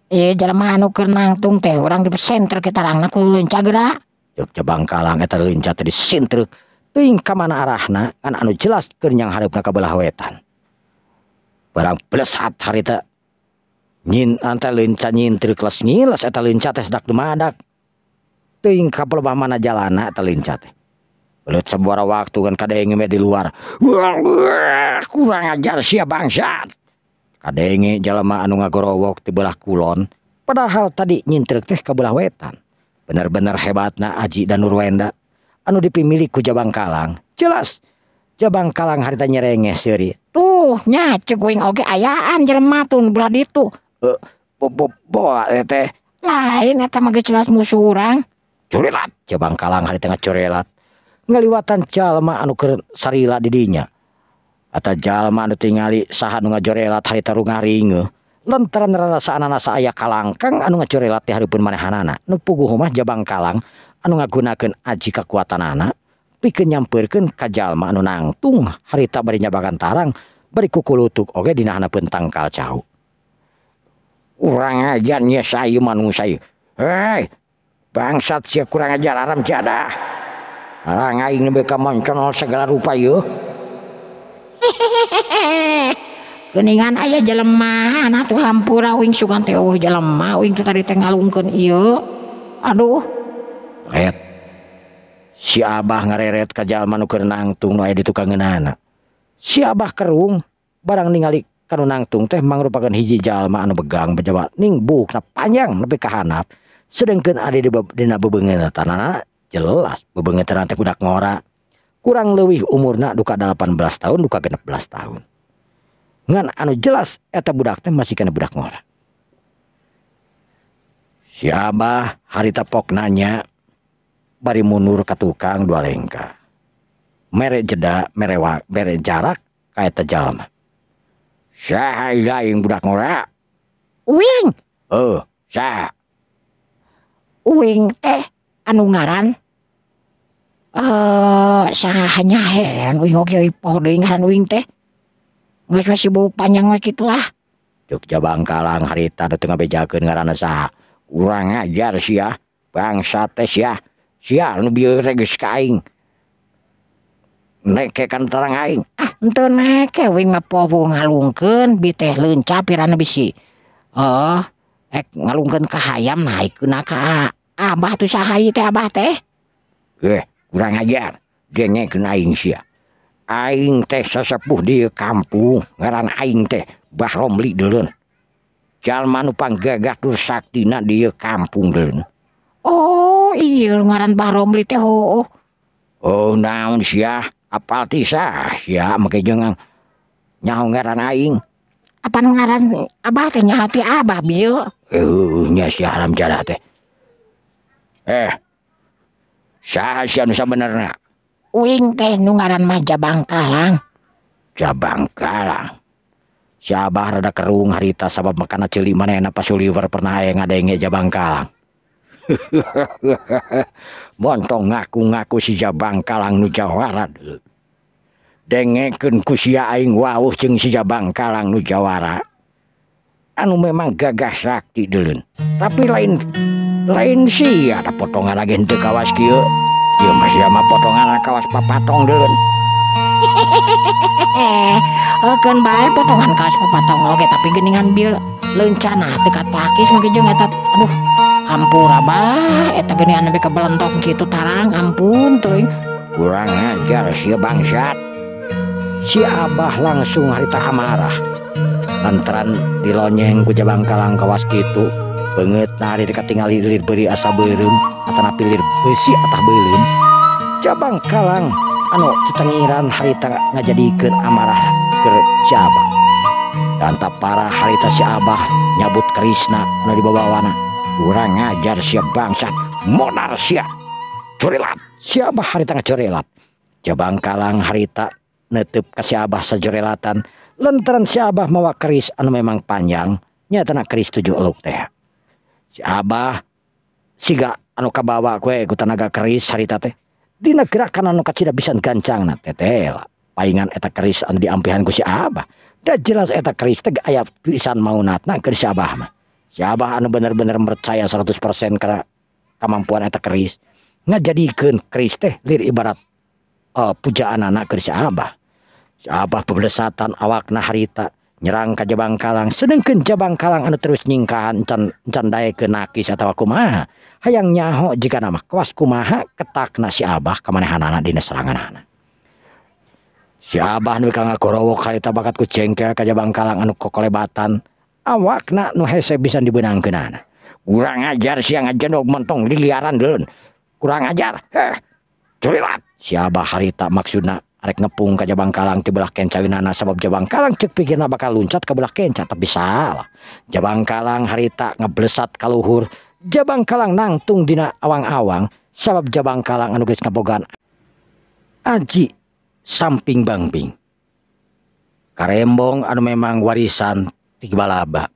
Ieu jelema anu keur nangtung teh urang disenter ke tarangna ku leunca geura. Ceuk Jabang Kalang eta leunca teh disintrek teuing ka mana arahna ngan anu jelas keur nyanghareupna ka belah wetan. Barang blesat harita nyin anta leunca nyintrek les ngiles eta leunca teh sedak dumadak. Teuing ka pelebah mana jalana eta leunca teh. Belut sabaraha waktu kan kadenge di luar. Kurang ajar sia bangsat. Kadenge jalma anu ngagorowok ti belah kulon, padahal tadi nyintrek teh ka belah wetan. Bener-bener hebatna Aji Danurwenda anu dipimilik ku Jabang Kalang. Jelas Jabang Kalang harita nyerenge seuri. Tuh nya ceuk uing oge ayaan jelema tuh belah ditu. Boa teh. Lain eta mah geus jelas musuh urang. Curelat Jabang Kalang harita ngacurelat. Ngaliwatan jalma anu keur sarila di dinya. Eta jalma anu tingali saha nu ngajorelat harita rungaringe. Lantaran rarasaanana saaya kalangkang anu ngajorelat di hareupeun manehanana. Nu puguh mah Jabang Kalang anu ngagunakeun aji kakuatanana pikeun nyampeurkeun ka jalma anu nangtung harita bari nyabakan tarang bari kukulutuk oge dina handapeun tangkal cau. Urang ajar nya saeu manusia ieu. Hei, bangsat sia kurang ajar aram jadah. Arang aing nepi ka monconol segala rupa ieu. Geuningan aya jelema atuh hampura uing sugan teh eueuh jelema uing teh tadi teh ngalungkeun ieu. Aduh. Ret. Si Abah ngareret ka jalma nu keur nangtung nu aya di tukangeunana. Si Abah kerung barang ningali kanu nangtung teh mangrupakeun hiji jalma anu begang bejawa ning buukna panjang nepi ka handap. Sedengkeun ade dina bebeungeun tanana jelas bebeungeun teh budak ngora. Kurang leuwih umurna duka 18 tahun duka 16 tahun. Ngan anu jelas eta budak teh masih kana budak ngora. Si Abah harita pok nanya bari mundur ka tukang dua lengkah. Mere jeda, mere jarak ka eta jalma. Saha aing budak ngora? Uing. Heuh, saha? Uing teh anu ngaran saha nya heran uing oge poho deui ngaran uing teh. Geus we sibuk panjang we kitu lah. Ceuk Jabang Kalang harita teu ngabejakeun ngaranna saha. Urang ajar sia, bangsat teh sia. Sia nu bieu teh geus ka aing. Neke kan tarang aing. Ah, henteu neke uing mah poho ngalungkeun bi teh leunca pirana bisi. Oh, ek ngalungkeun ka hayam naikeunna ka Abah tuh saha ieu teh Abah teh? Kurang ajar. Dengekeun aing sia. Aing teh sesepuh di kampung, ngaran aing teh Bah Romli deuleun. Jalma nu panggagah tur saktina di kampung deuleun. Oh, iya ngaran Bah Romli teh heueuh. Oh, naon sia? Apal ti sah sia make jeung nyaho ngaran aing. Apan ngaran Abah teh nyaho ti Abah bieu? Heueuh nya sia haram jadah teh. Saha sia nu sabenerna? Uing teh nu ngaran mah Jabang Kalang. Jabang Kalang. Si Abah rada kerung harita sabab makana ceuli manehna pasuliwer pernah aya ngadenge Jabang Kalang. Montong ngaku-ngaku si Jabang Kalang nu jawara. Dengekeun ku sia aing wawuh jeung si Jabang Kalang nu jawara. Anu memang gagah sakti deuleun. Tapi lain sia ada potongan lagi henteu kawas kieu. Ieu mah sia mah potongan kawas papatong deuleun. Keun bae potongan kawas papatong oge tapi geuningan bieu leuncana teu katakis mah jeung eta. Aduh, hampura bah eta geuningan nepi ka belentok kitu tarang ampun teuing. Kurang ajar sia bangsat. Si Abah langsung harita amarah. Lantaran dilonyeng ku Jabang Kalang kawas kitu. Beungeut nari dikatingali lir beuri asa beureum atanapi lir beusi atah beuleum. Jabang Kalang anu tetengiran harita ngajadikeun amarah keur si Abah. Danta parah harita si Abah nyabut kerisna anu dibabawana. Kurang ajar sia bangsat, modar sia. Corelat, si Abah harita ngacorelat. Jabang Kalang harita netep ka si Abah sajorelatan lantaran si Abah mawa keris anu memang panjang, nyatana keris 7 eluk teh. Si Abah siga anu kabawa kue ku tanaga keris harita teh. Dina gerakan anu kacida pisan gancangna tetela. Paingan eta keris anu diampihan ku si Abah. Da jelas eta keris teh aya pisan maunatna keur si Abah mah. Si Abah anu bener-bener percaya 100% kana kemampuan eta keris. Ngajadikeun keris teh lir ibarat pujaanana keur si Abah. Si Abah pebelesatan awakna harita nyerang ka Jabang Kalang, sedengkeun Jabang Kalang anu terus nyingkahan encan daekeun nakis atawa kumaha. Hayang nyaho jigana mah kawas kumaha ketakna si Abah kamanehanana dina seranganana. Si Abah nu ka ngagorowok harita bakat ku jengkel ka Jabang Kalang anu kokolebatan awakna nu hese bisa dibeunangkeunana. Kurang ajar sia ngajendog mentong liliaran deun. Kurang ajar. Curilat. Si Abah harita maksudna arek ngepung ka Jabang Kalang ti belah kencaeunana sabab Jabang Kalang ceuk pikirna bakal luncat ka belah kenca tapi salah. Jabang Kalang harita ngeblesat ka luhur. Jabang Kalang nangtung dina awang-awang sabab Jabang Kalang anu geus ngabogaan aji samping bangbing. Karembong anu memang warisan ti Balaba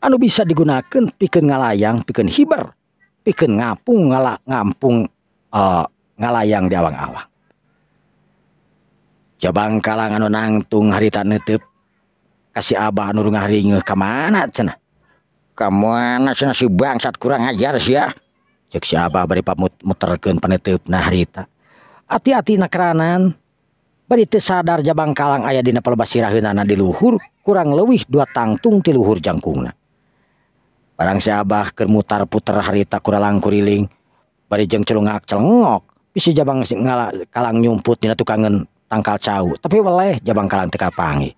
anu bisa digunakeun pikeun ngalayang, pikeun hiber, pikeun ngapung ngampung ngalayang di awang-awang. Jabang Kalang anu nangtung harita neuteup ka si Abah anu ngaringeuh ka mana cenah. Ka mana cenah si bangsat kurang ajar sia. Ceuk si Abah bari muterkeun paneuteup-na harita. Ati-ati nakeranan bari teu sadar Jabang Kalang aya dina palebah siraheunana di luhur kurang leuwih 2 tangtung ti luhur jangkungna. Barang si Abah keur mutar-puter harita kuralang kuriling bari jeung celungak celengok bisi Jabang Kalang nyumput dina tukangeun tangkal cau tapi weleh Jabang Kalang teu kapanggih.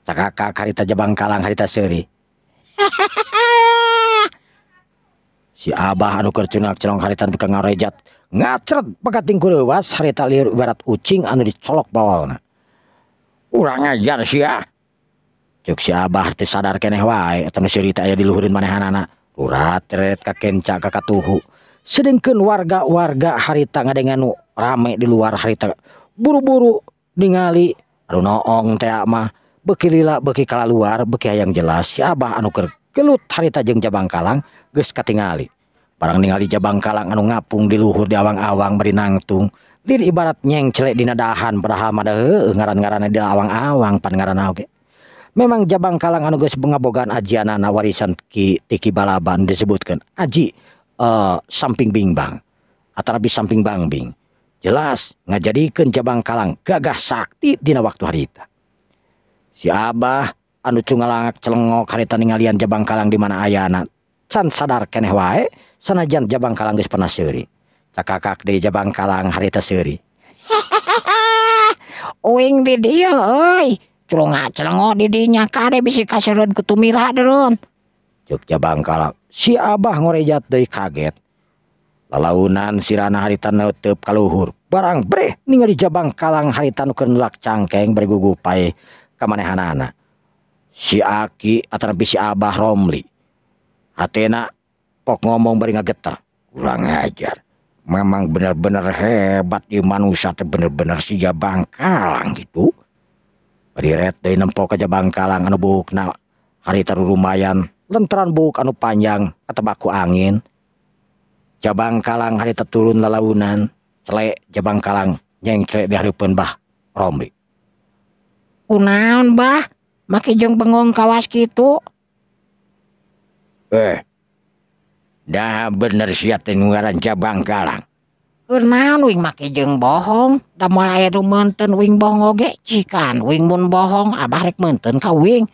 Cakakak harita Jabang Kalang harita seuri. Si Abah anu keur celungak celengok harita tukang ngarejat ngacret bakating kureuwas harita lieur ibarat ucing anu dicolok bawalna. Urang ajar sia. Ceuk si Abah teu sadar keneh wae eta nu seuri teh aya di luhureun manehanana. Urat teret ka kenca ka katuhu. Sedengkeun warga-warga harita ngadengan nu rame di luar harita buru-buru ningali anu noong teh mah beuki lila beuki kalaluar beuki hayang jelas si Abah anu keur gelut harita jeung Jabang Kalang geus katingali. Barang ningali Jabang Kalang anu ngapung di luhur di awang-awang bari nangtung lir ibarat nyengcle dina dahan padahal mah heueuh ngaran-ngaranna di awang-awang pan ngaranna oge. Memang Jabang Kalang anu geus ngabogaan ajianana warisan Ki Tiki Balaban disebutkeun aji samping bingbang atanapi samping bangbing. Jelas ngajadikeun Jabang Kalang gagah sakti dina waktu harita. Si Abah anu cungalangak celengok harita ningalian Jabang Kalang di mana ayana can sadar keneh wae sanajan Jabang Kalang geus pernah seuri. Cakakak deui Jabang Kalang harita seuri. Uing di dieu euy. Celengok celengok di dinya kade bisi kaseureun ku tumira deun. Ceuk Jabang Kalang. Si Abah ngorejat deui kaget. Lalaunan sirana harita neuteup ka luhur. Barang breh ningali Jabang Kalang harita nu keur nulak cangkeng bari gugupai ka manehanana. Si Aki atanapi si Abah Romli. Hatena pok ngomong bari ngageter. Kurang ajar. Memang bener-bener hebat ieu manusia teh bener-bener si Jabang Kalang gitu. Bari ret deui nempo ka Jabang Kalang anu buukna harita lumayan lenteran buuk anu panjang katebaku angin. Jabang Kalang harita turun lalaunan celek Jabang Kalang nyengcle di hareupeun Bah Romli. Kunaon Bah? Make jeung bengong kawas kitu? Dah bener sia teh nu ngaran Jabang Kalang. Kunaon wing make jeung bohong? Da moal aya nu meunteun wing bohong oge cikan wing mun bohong Abah rek meunteun ka wing.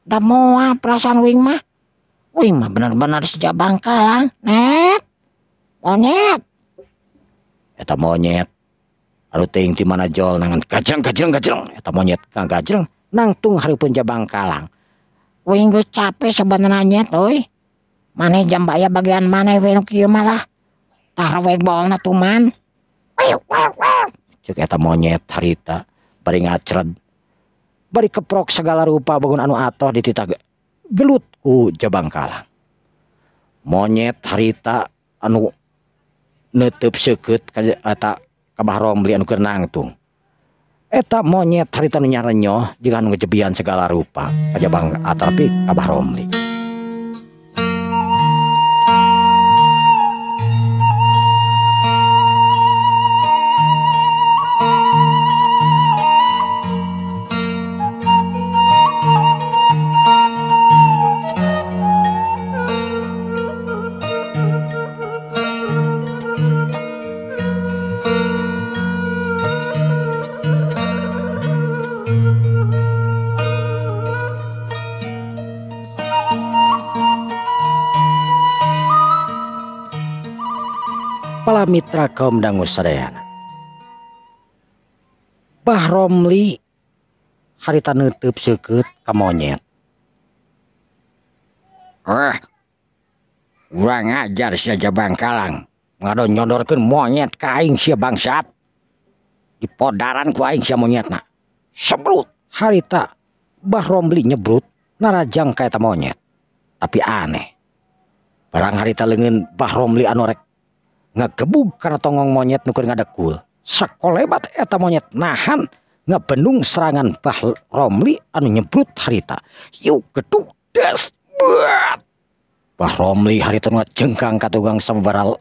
Da moal perasaan wing mah. Wing mah bener-bener si Jabang Kalang, net. Monyet. Eta monyet. Anu teuing ti mana jol nangan gajreng gajreng gajreng. Eta monyet kang gajreng nangtung hareupeun Jabang Kalang. Wing geus capek sebenarnya nyet euy. Maneh jam baya bagian maneh we nu kieu mah lah. Tah rewek bolna tuman. Ceuk eta monyet harita bari ngacred. Bari keprok segala rupa bangun anu atoh dititah gelut ku Jabang Kalang. Monyet harita anu neuteub seukeut ka eta ka Bah Romli anu keur nangtung. Eta monyet harita nu nyarenyoh jeung anu ngejebian segala rupa ka Jabang atarapi ka Bah Romli. Para mitra kaum dangu sadayana. Bah Romli harita neuteub seukeut ka monyet. Urang ajar sia Jabang Kalang, ngado nyodorkeun monyet ka aing sia bangsat. Dipodaran ku aing sia monyetna. Sebrut harita Bah Romli nyebrut narajang ka eta monyet. Tapi aneh. Barang harita leungeun Bah Romli anu rek ngegebug karena tongong monyet nu keur ngadekul. Sakolebat eta monyet nahan ngebendung serangan Bah Romli anu nyebrut harita. Yuk geduk des buat. Bah Romli harita nu ngajengkang ka tukang sababaraha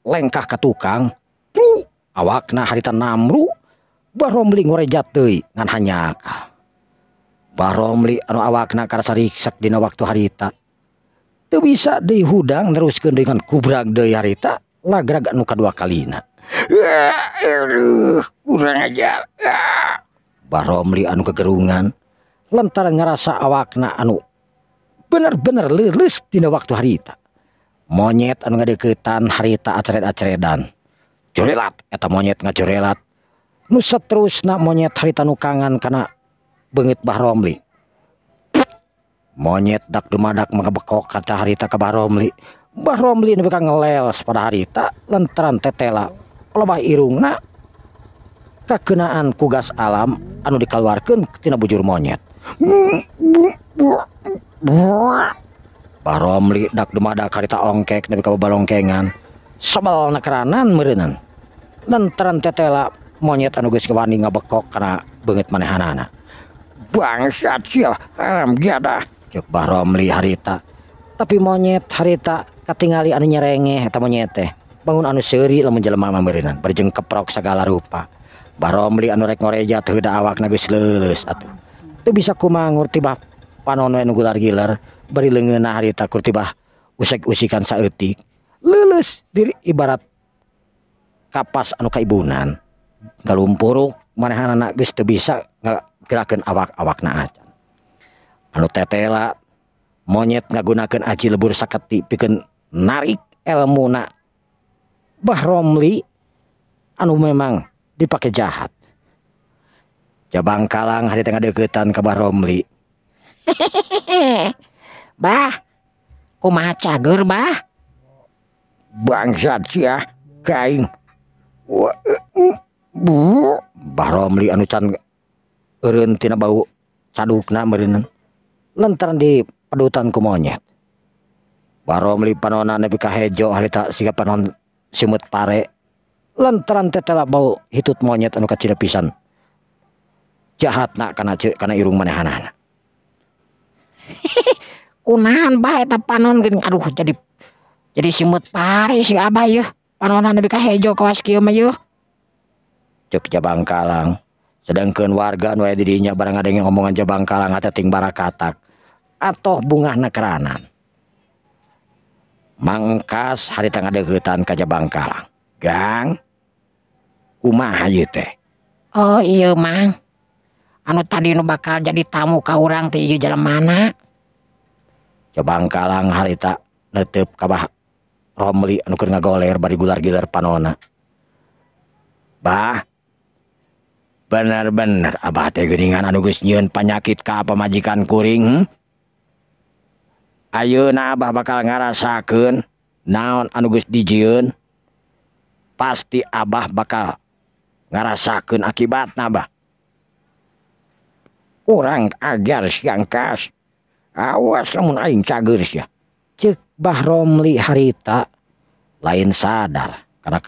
lengkah ka tukang. Pru, awakna harita namru. Bah Romli ngorejat deui ngan hanyakal. Bah Romli anu awakna karasa riksak dina waktu harita. Teu bisa deui hudang neruskeun dengan kubrag deui harita lagrag anu kadua kalina. Aduh, kurang ajar. Bah Romli anu kegerungan lantaran ngarasa awakna anu bener-bener leuleus dina waktu harita. Monyet anu ngadeukeutan harita aceret-aceredan. Jorelat eta monyet ngajorelat. Nu saterusna monyet harita nu kangan kana beungeut Bah Romli. Monyet dak dumadak mengebekok kata harita ke Bah Romli. Bah Romli nepi ka ngeles pada harita lantaran tetela lobah irungna kakenaan ku gas alam anu dikaluarkeun tina bujur monyet. Bah Romli dak dumadak harita ongkek nepi ka babalongkengan. Sebel nakeranan meureunnan lantaran tetela monyet anu geus wani ngabekok kana beungeut manehanana. Bangsat sia, haram jadah. Cek Bah Romli harita. Tapi monyet harita katingali anu nyerengeh eta monyet teh. Bangun anu seuri lamun jelema mah meureunnan, bari jeung keprok sagala rupa. Bah Romli anu rek ngorejat heuda awakna geus leuleus atuh. Teu bisa kumangur tibah panon we nu gular-gilar, bari leungeunna harita kur tibah usek-usikan saeutik. Leuleus diri ibarat kapas anu kaibunan. Galumpuruk manehanana geus teu bisa ngagerakeun awak-awakna acan. Anu tetela monyet ngagunakeun aji lebur saketi pikeun narik elmuna Bah Romli anu memang dipake jahat. Jabang Kalang harita ngadeuketan ka Bah Romli. Bah, kumaha cager bah? Bangsat sia, kaing. Bah Romli anu can eureun tina bau cadukna meureunnan. Lantaran di pedutan ku monyet. Bah Romli panonna nepi ka hejo harita siga panon simut pare. Lantaran tetela bau hitut monyet anu kacida pisan. Jahatna kana irung manehanana. Kunaon bah eta panon geuning aduh jadi simut pare si abah yeuh. Panonna nepi ka hejo kawas kieu mah yeuh. Cek Jabang Kalang. Sedangkeun warga nu aya di dinya barang ngadenge omongan Jabang Kalang hate ting barakatak. Atoh bungahna keranan. Mangkas harita ngadeuketan ka Jabang Kalang. Gang, kumaha ieu teh? Oh iya mang. Anu tadi nu bakal jadi tamu ka urang teh ieu jalemana? Jabang Kalang harita neuteup ka Bah Romli anu keur ngagoler bari gular-gilar panona. Bah, bener-bener abah teh geuningan anu geus nyieun panyakit ka pamajikan kuring. Ayeuna abah bakal ngarasakeun naon anu geus dijieun. Pasti abah bakal ngarasakeun akibatna abah. Kurang ajar siang kas. Awas lamun aing cager sia. Cek Bah Romli harita lain sadar karena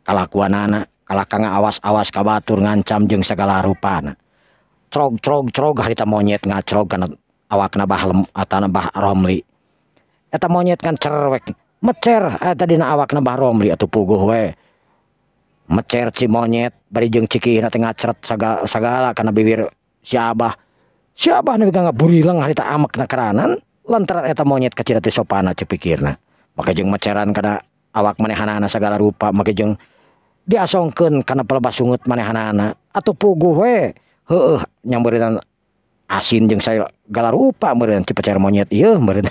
kalakuanana kalaka awas-awas ka batur ngancam jeung segala rupana. Trog trog trog harita monyet ngacrog kana awakna Bah atana Bah Romli. Eta monyet kan cerwek mecer eta dina awakna Bah Romli atuh puguh we. Mecer si monyet bari jeung cikihna teh ngacret sagala kana bibir si Abah. Si Abah nepi ka ngaburileng harita amekna karanan lantaran eta monyet kacida teh sopana cek pikirna. Make jeung meceran kana awak manehanana sagala rupa, make jeung diasongkeun kana pelebas sungut manehanana atuh puguh we. Heueuh nyambeureunan asin jeung sagala rupa meureun cipecer monyet ieu meureun.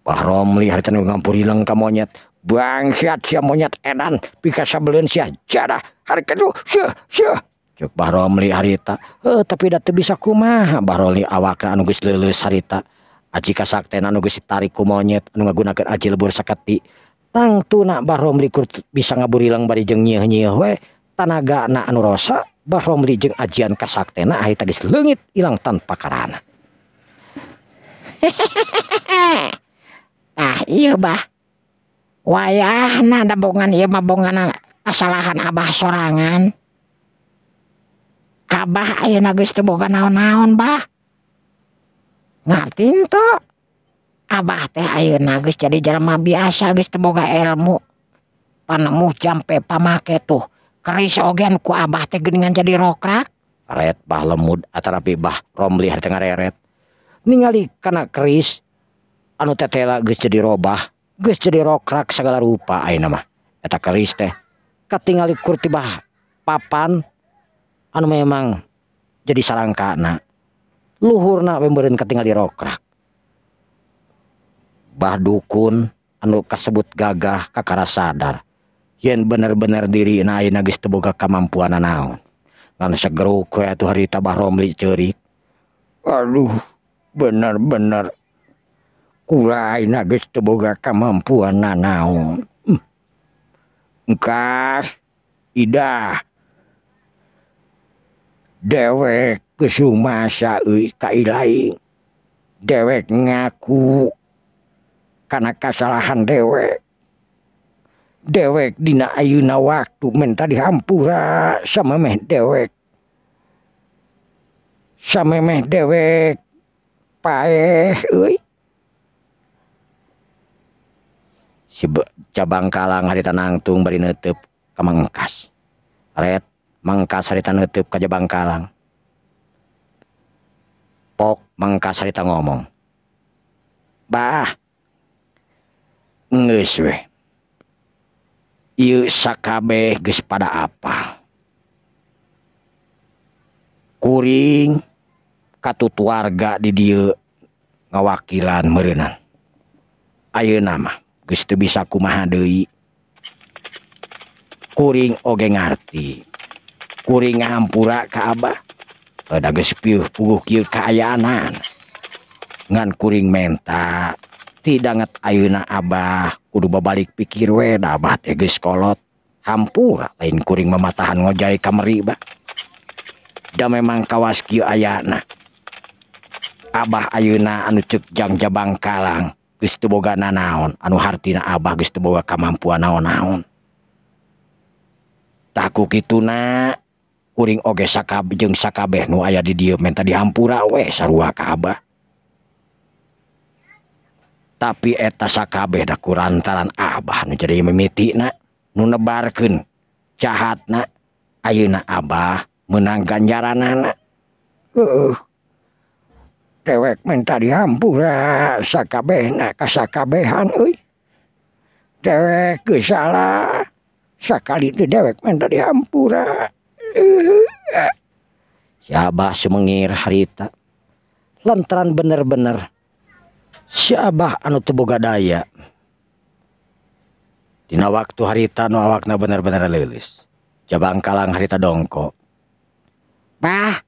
Bah Romli harita nu ngampurileng ka monyet. Bangsat sia monyet edan pikasabeleun sia jadah hari kitu sia sia. Cek Bah Romli harita. Heuh tapi da teu bisa kumaha Bah Romli awakna anu geus leuleus harita. Aji kasaktena anu geus ditarik ku monyet anu ngagunakeun aji lebur saketi. Tangtuna Bah Romli kur bisa ngaburileng bari jeung nyieuh-nyieuh we tanagana anu rosa. Bah Romli jeung ajian kasaktena harita geus leungit ilang tanpa karana. Tah ieu Bah. Wayahna da bongan ieu mah bongana kasalahan Abah sorangan. Abah ayeuna geus teu boga naon-naon Bah. Ngarti henteu? Abah teh ayeuna geus jadi jelema biasa geus teu boga ilmu. Panemu jampe pamake tuh. Keris oge ku Abah teh geuningan jadi rokrak. Ret Bah Lemud atanapi Bah Romli harita ngareret. Ningali kana keris anu tetela geus jadi robah, geus jadi rokrak segala rupa ayeuna mah. Eta keris teh katingali kur tibah papan anu memang jadi sarangkana. Luhurna we meureun katingali rokrak. Bah dukun anu kasebut gagah kakara sadar yen bener-bener dirina ayeuna geus teu boga kamampuan naon. Ngan segeruk we atuh harita Bah Romli ceurik. Aduh, bener-bener kula ayeuna geus teu boga kamampuan naon. Engkas idah dewek geus rumasa euy ka ilaing. Dewek ngaku kana kasalahan dewek. Dewek dina ayeuna waktu menta dihampura samemeh dewek. Samemeh dewek paeh euy. Si cabang kalang harita nangtung bari neuteub ka Mangkas. Ret Mangkas harita neuteub ka Jabang Kalang. Pok Mangkas harita ngomong. Bah geus we. Ieu sakabeh geus pada apal. Kuring katut warga di dieu ngawakilan meureunan. Ayeuna mah geus teu bisa kumaha deui. Kuring oge ngarti. Kuring ngahampura ka Abah. Da geus pieuh puguh kieu kaayaanan. Ngan kuring menta tidanget ayeuna Abah kudu babalik pikir we da Abah teh geus kolot. Hampura lain kuring mamatahan ngojay ka meri bah. Da memang kawas kieu ayana. Abah ayeuna anu ceuk jang Jabang Kalang geus teu boga nanaon anu hartina Abah geus teu boga kamampuan naon-naon. Tah ku kituna kuring oge sakabeh jeung sakabeh nu aya di dieu menta dihampura we sarua ka Abah. Tapi eta sakabeh da kurantaran Abah nu jadi mimitina nu nebarkeun jahatna ayeuna Abah meunang ganjaranana. Heueuh. Dewek menta dihampura sakabehna ka sakabehan euy. Dewek geus salah. Sakali teh dewek menta dihampura. Si Abah sumengir harita lantaran bener-bener si Abah anu teu boga daya. Dina waktu harita nu awakna bener-bener leuleus. Jabang Kalang harita dongko. Bah.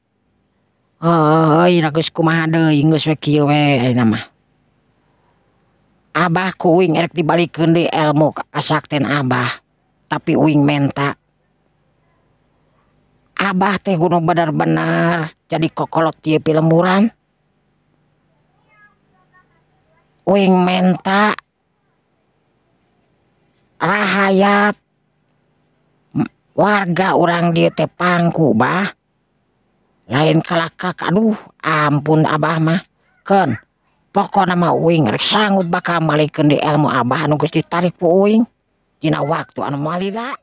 Heuy, geus kumaha deui geus we kieu we ayeuna mah. Abah ku uing erek dibalikeun deui ilmu kasakten Abah. Tapi uing menta. Abah teh kudu bener-bener jadi kokolot ieu pilemburan. Uing menta rahayat warga urang dieu teh pangku, Bah. Lain kalakak, aduh ampun Abah mah. Keun pokona mah uing rek sanggup bakal malikeun di ilmu Abah anu geus ditarik ku uing dina waktu anu malila.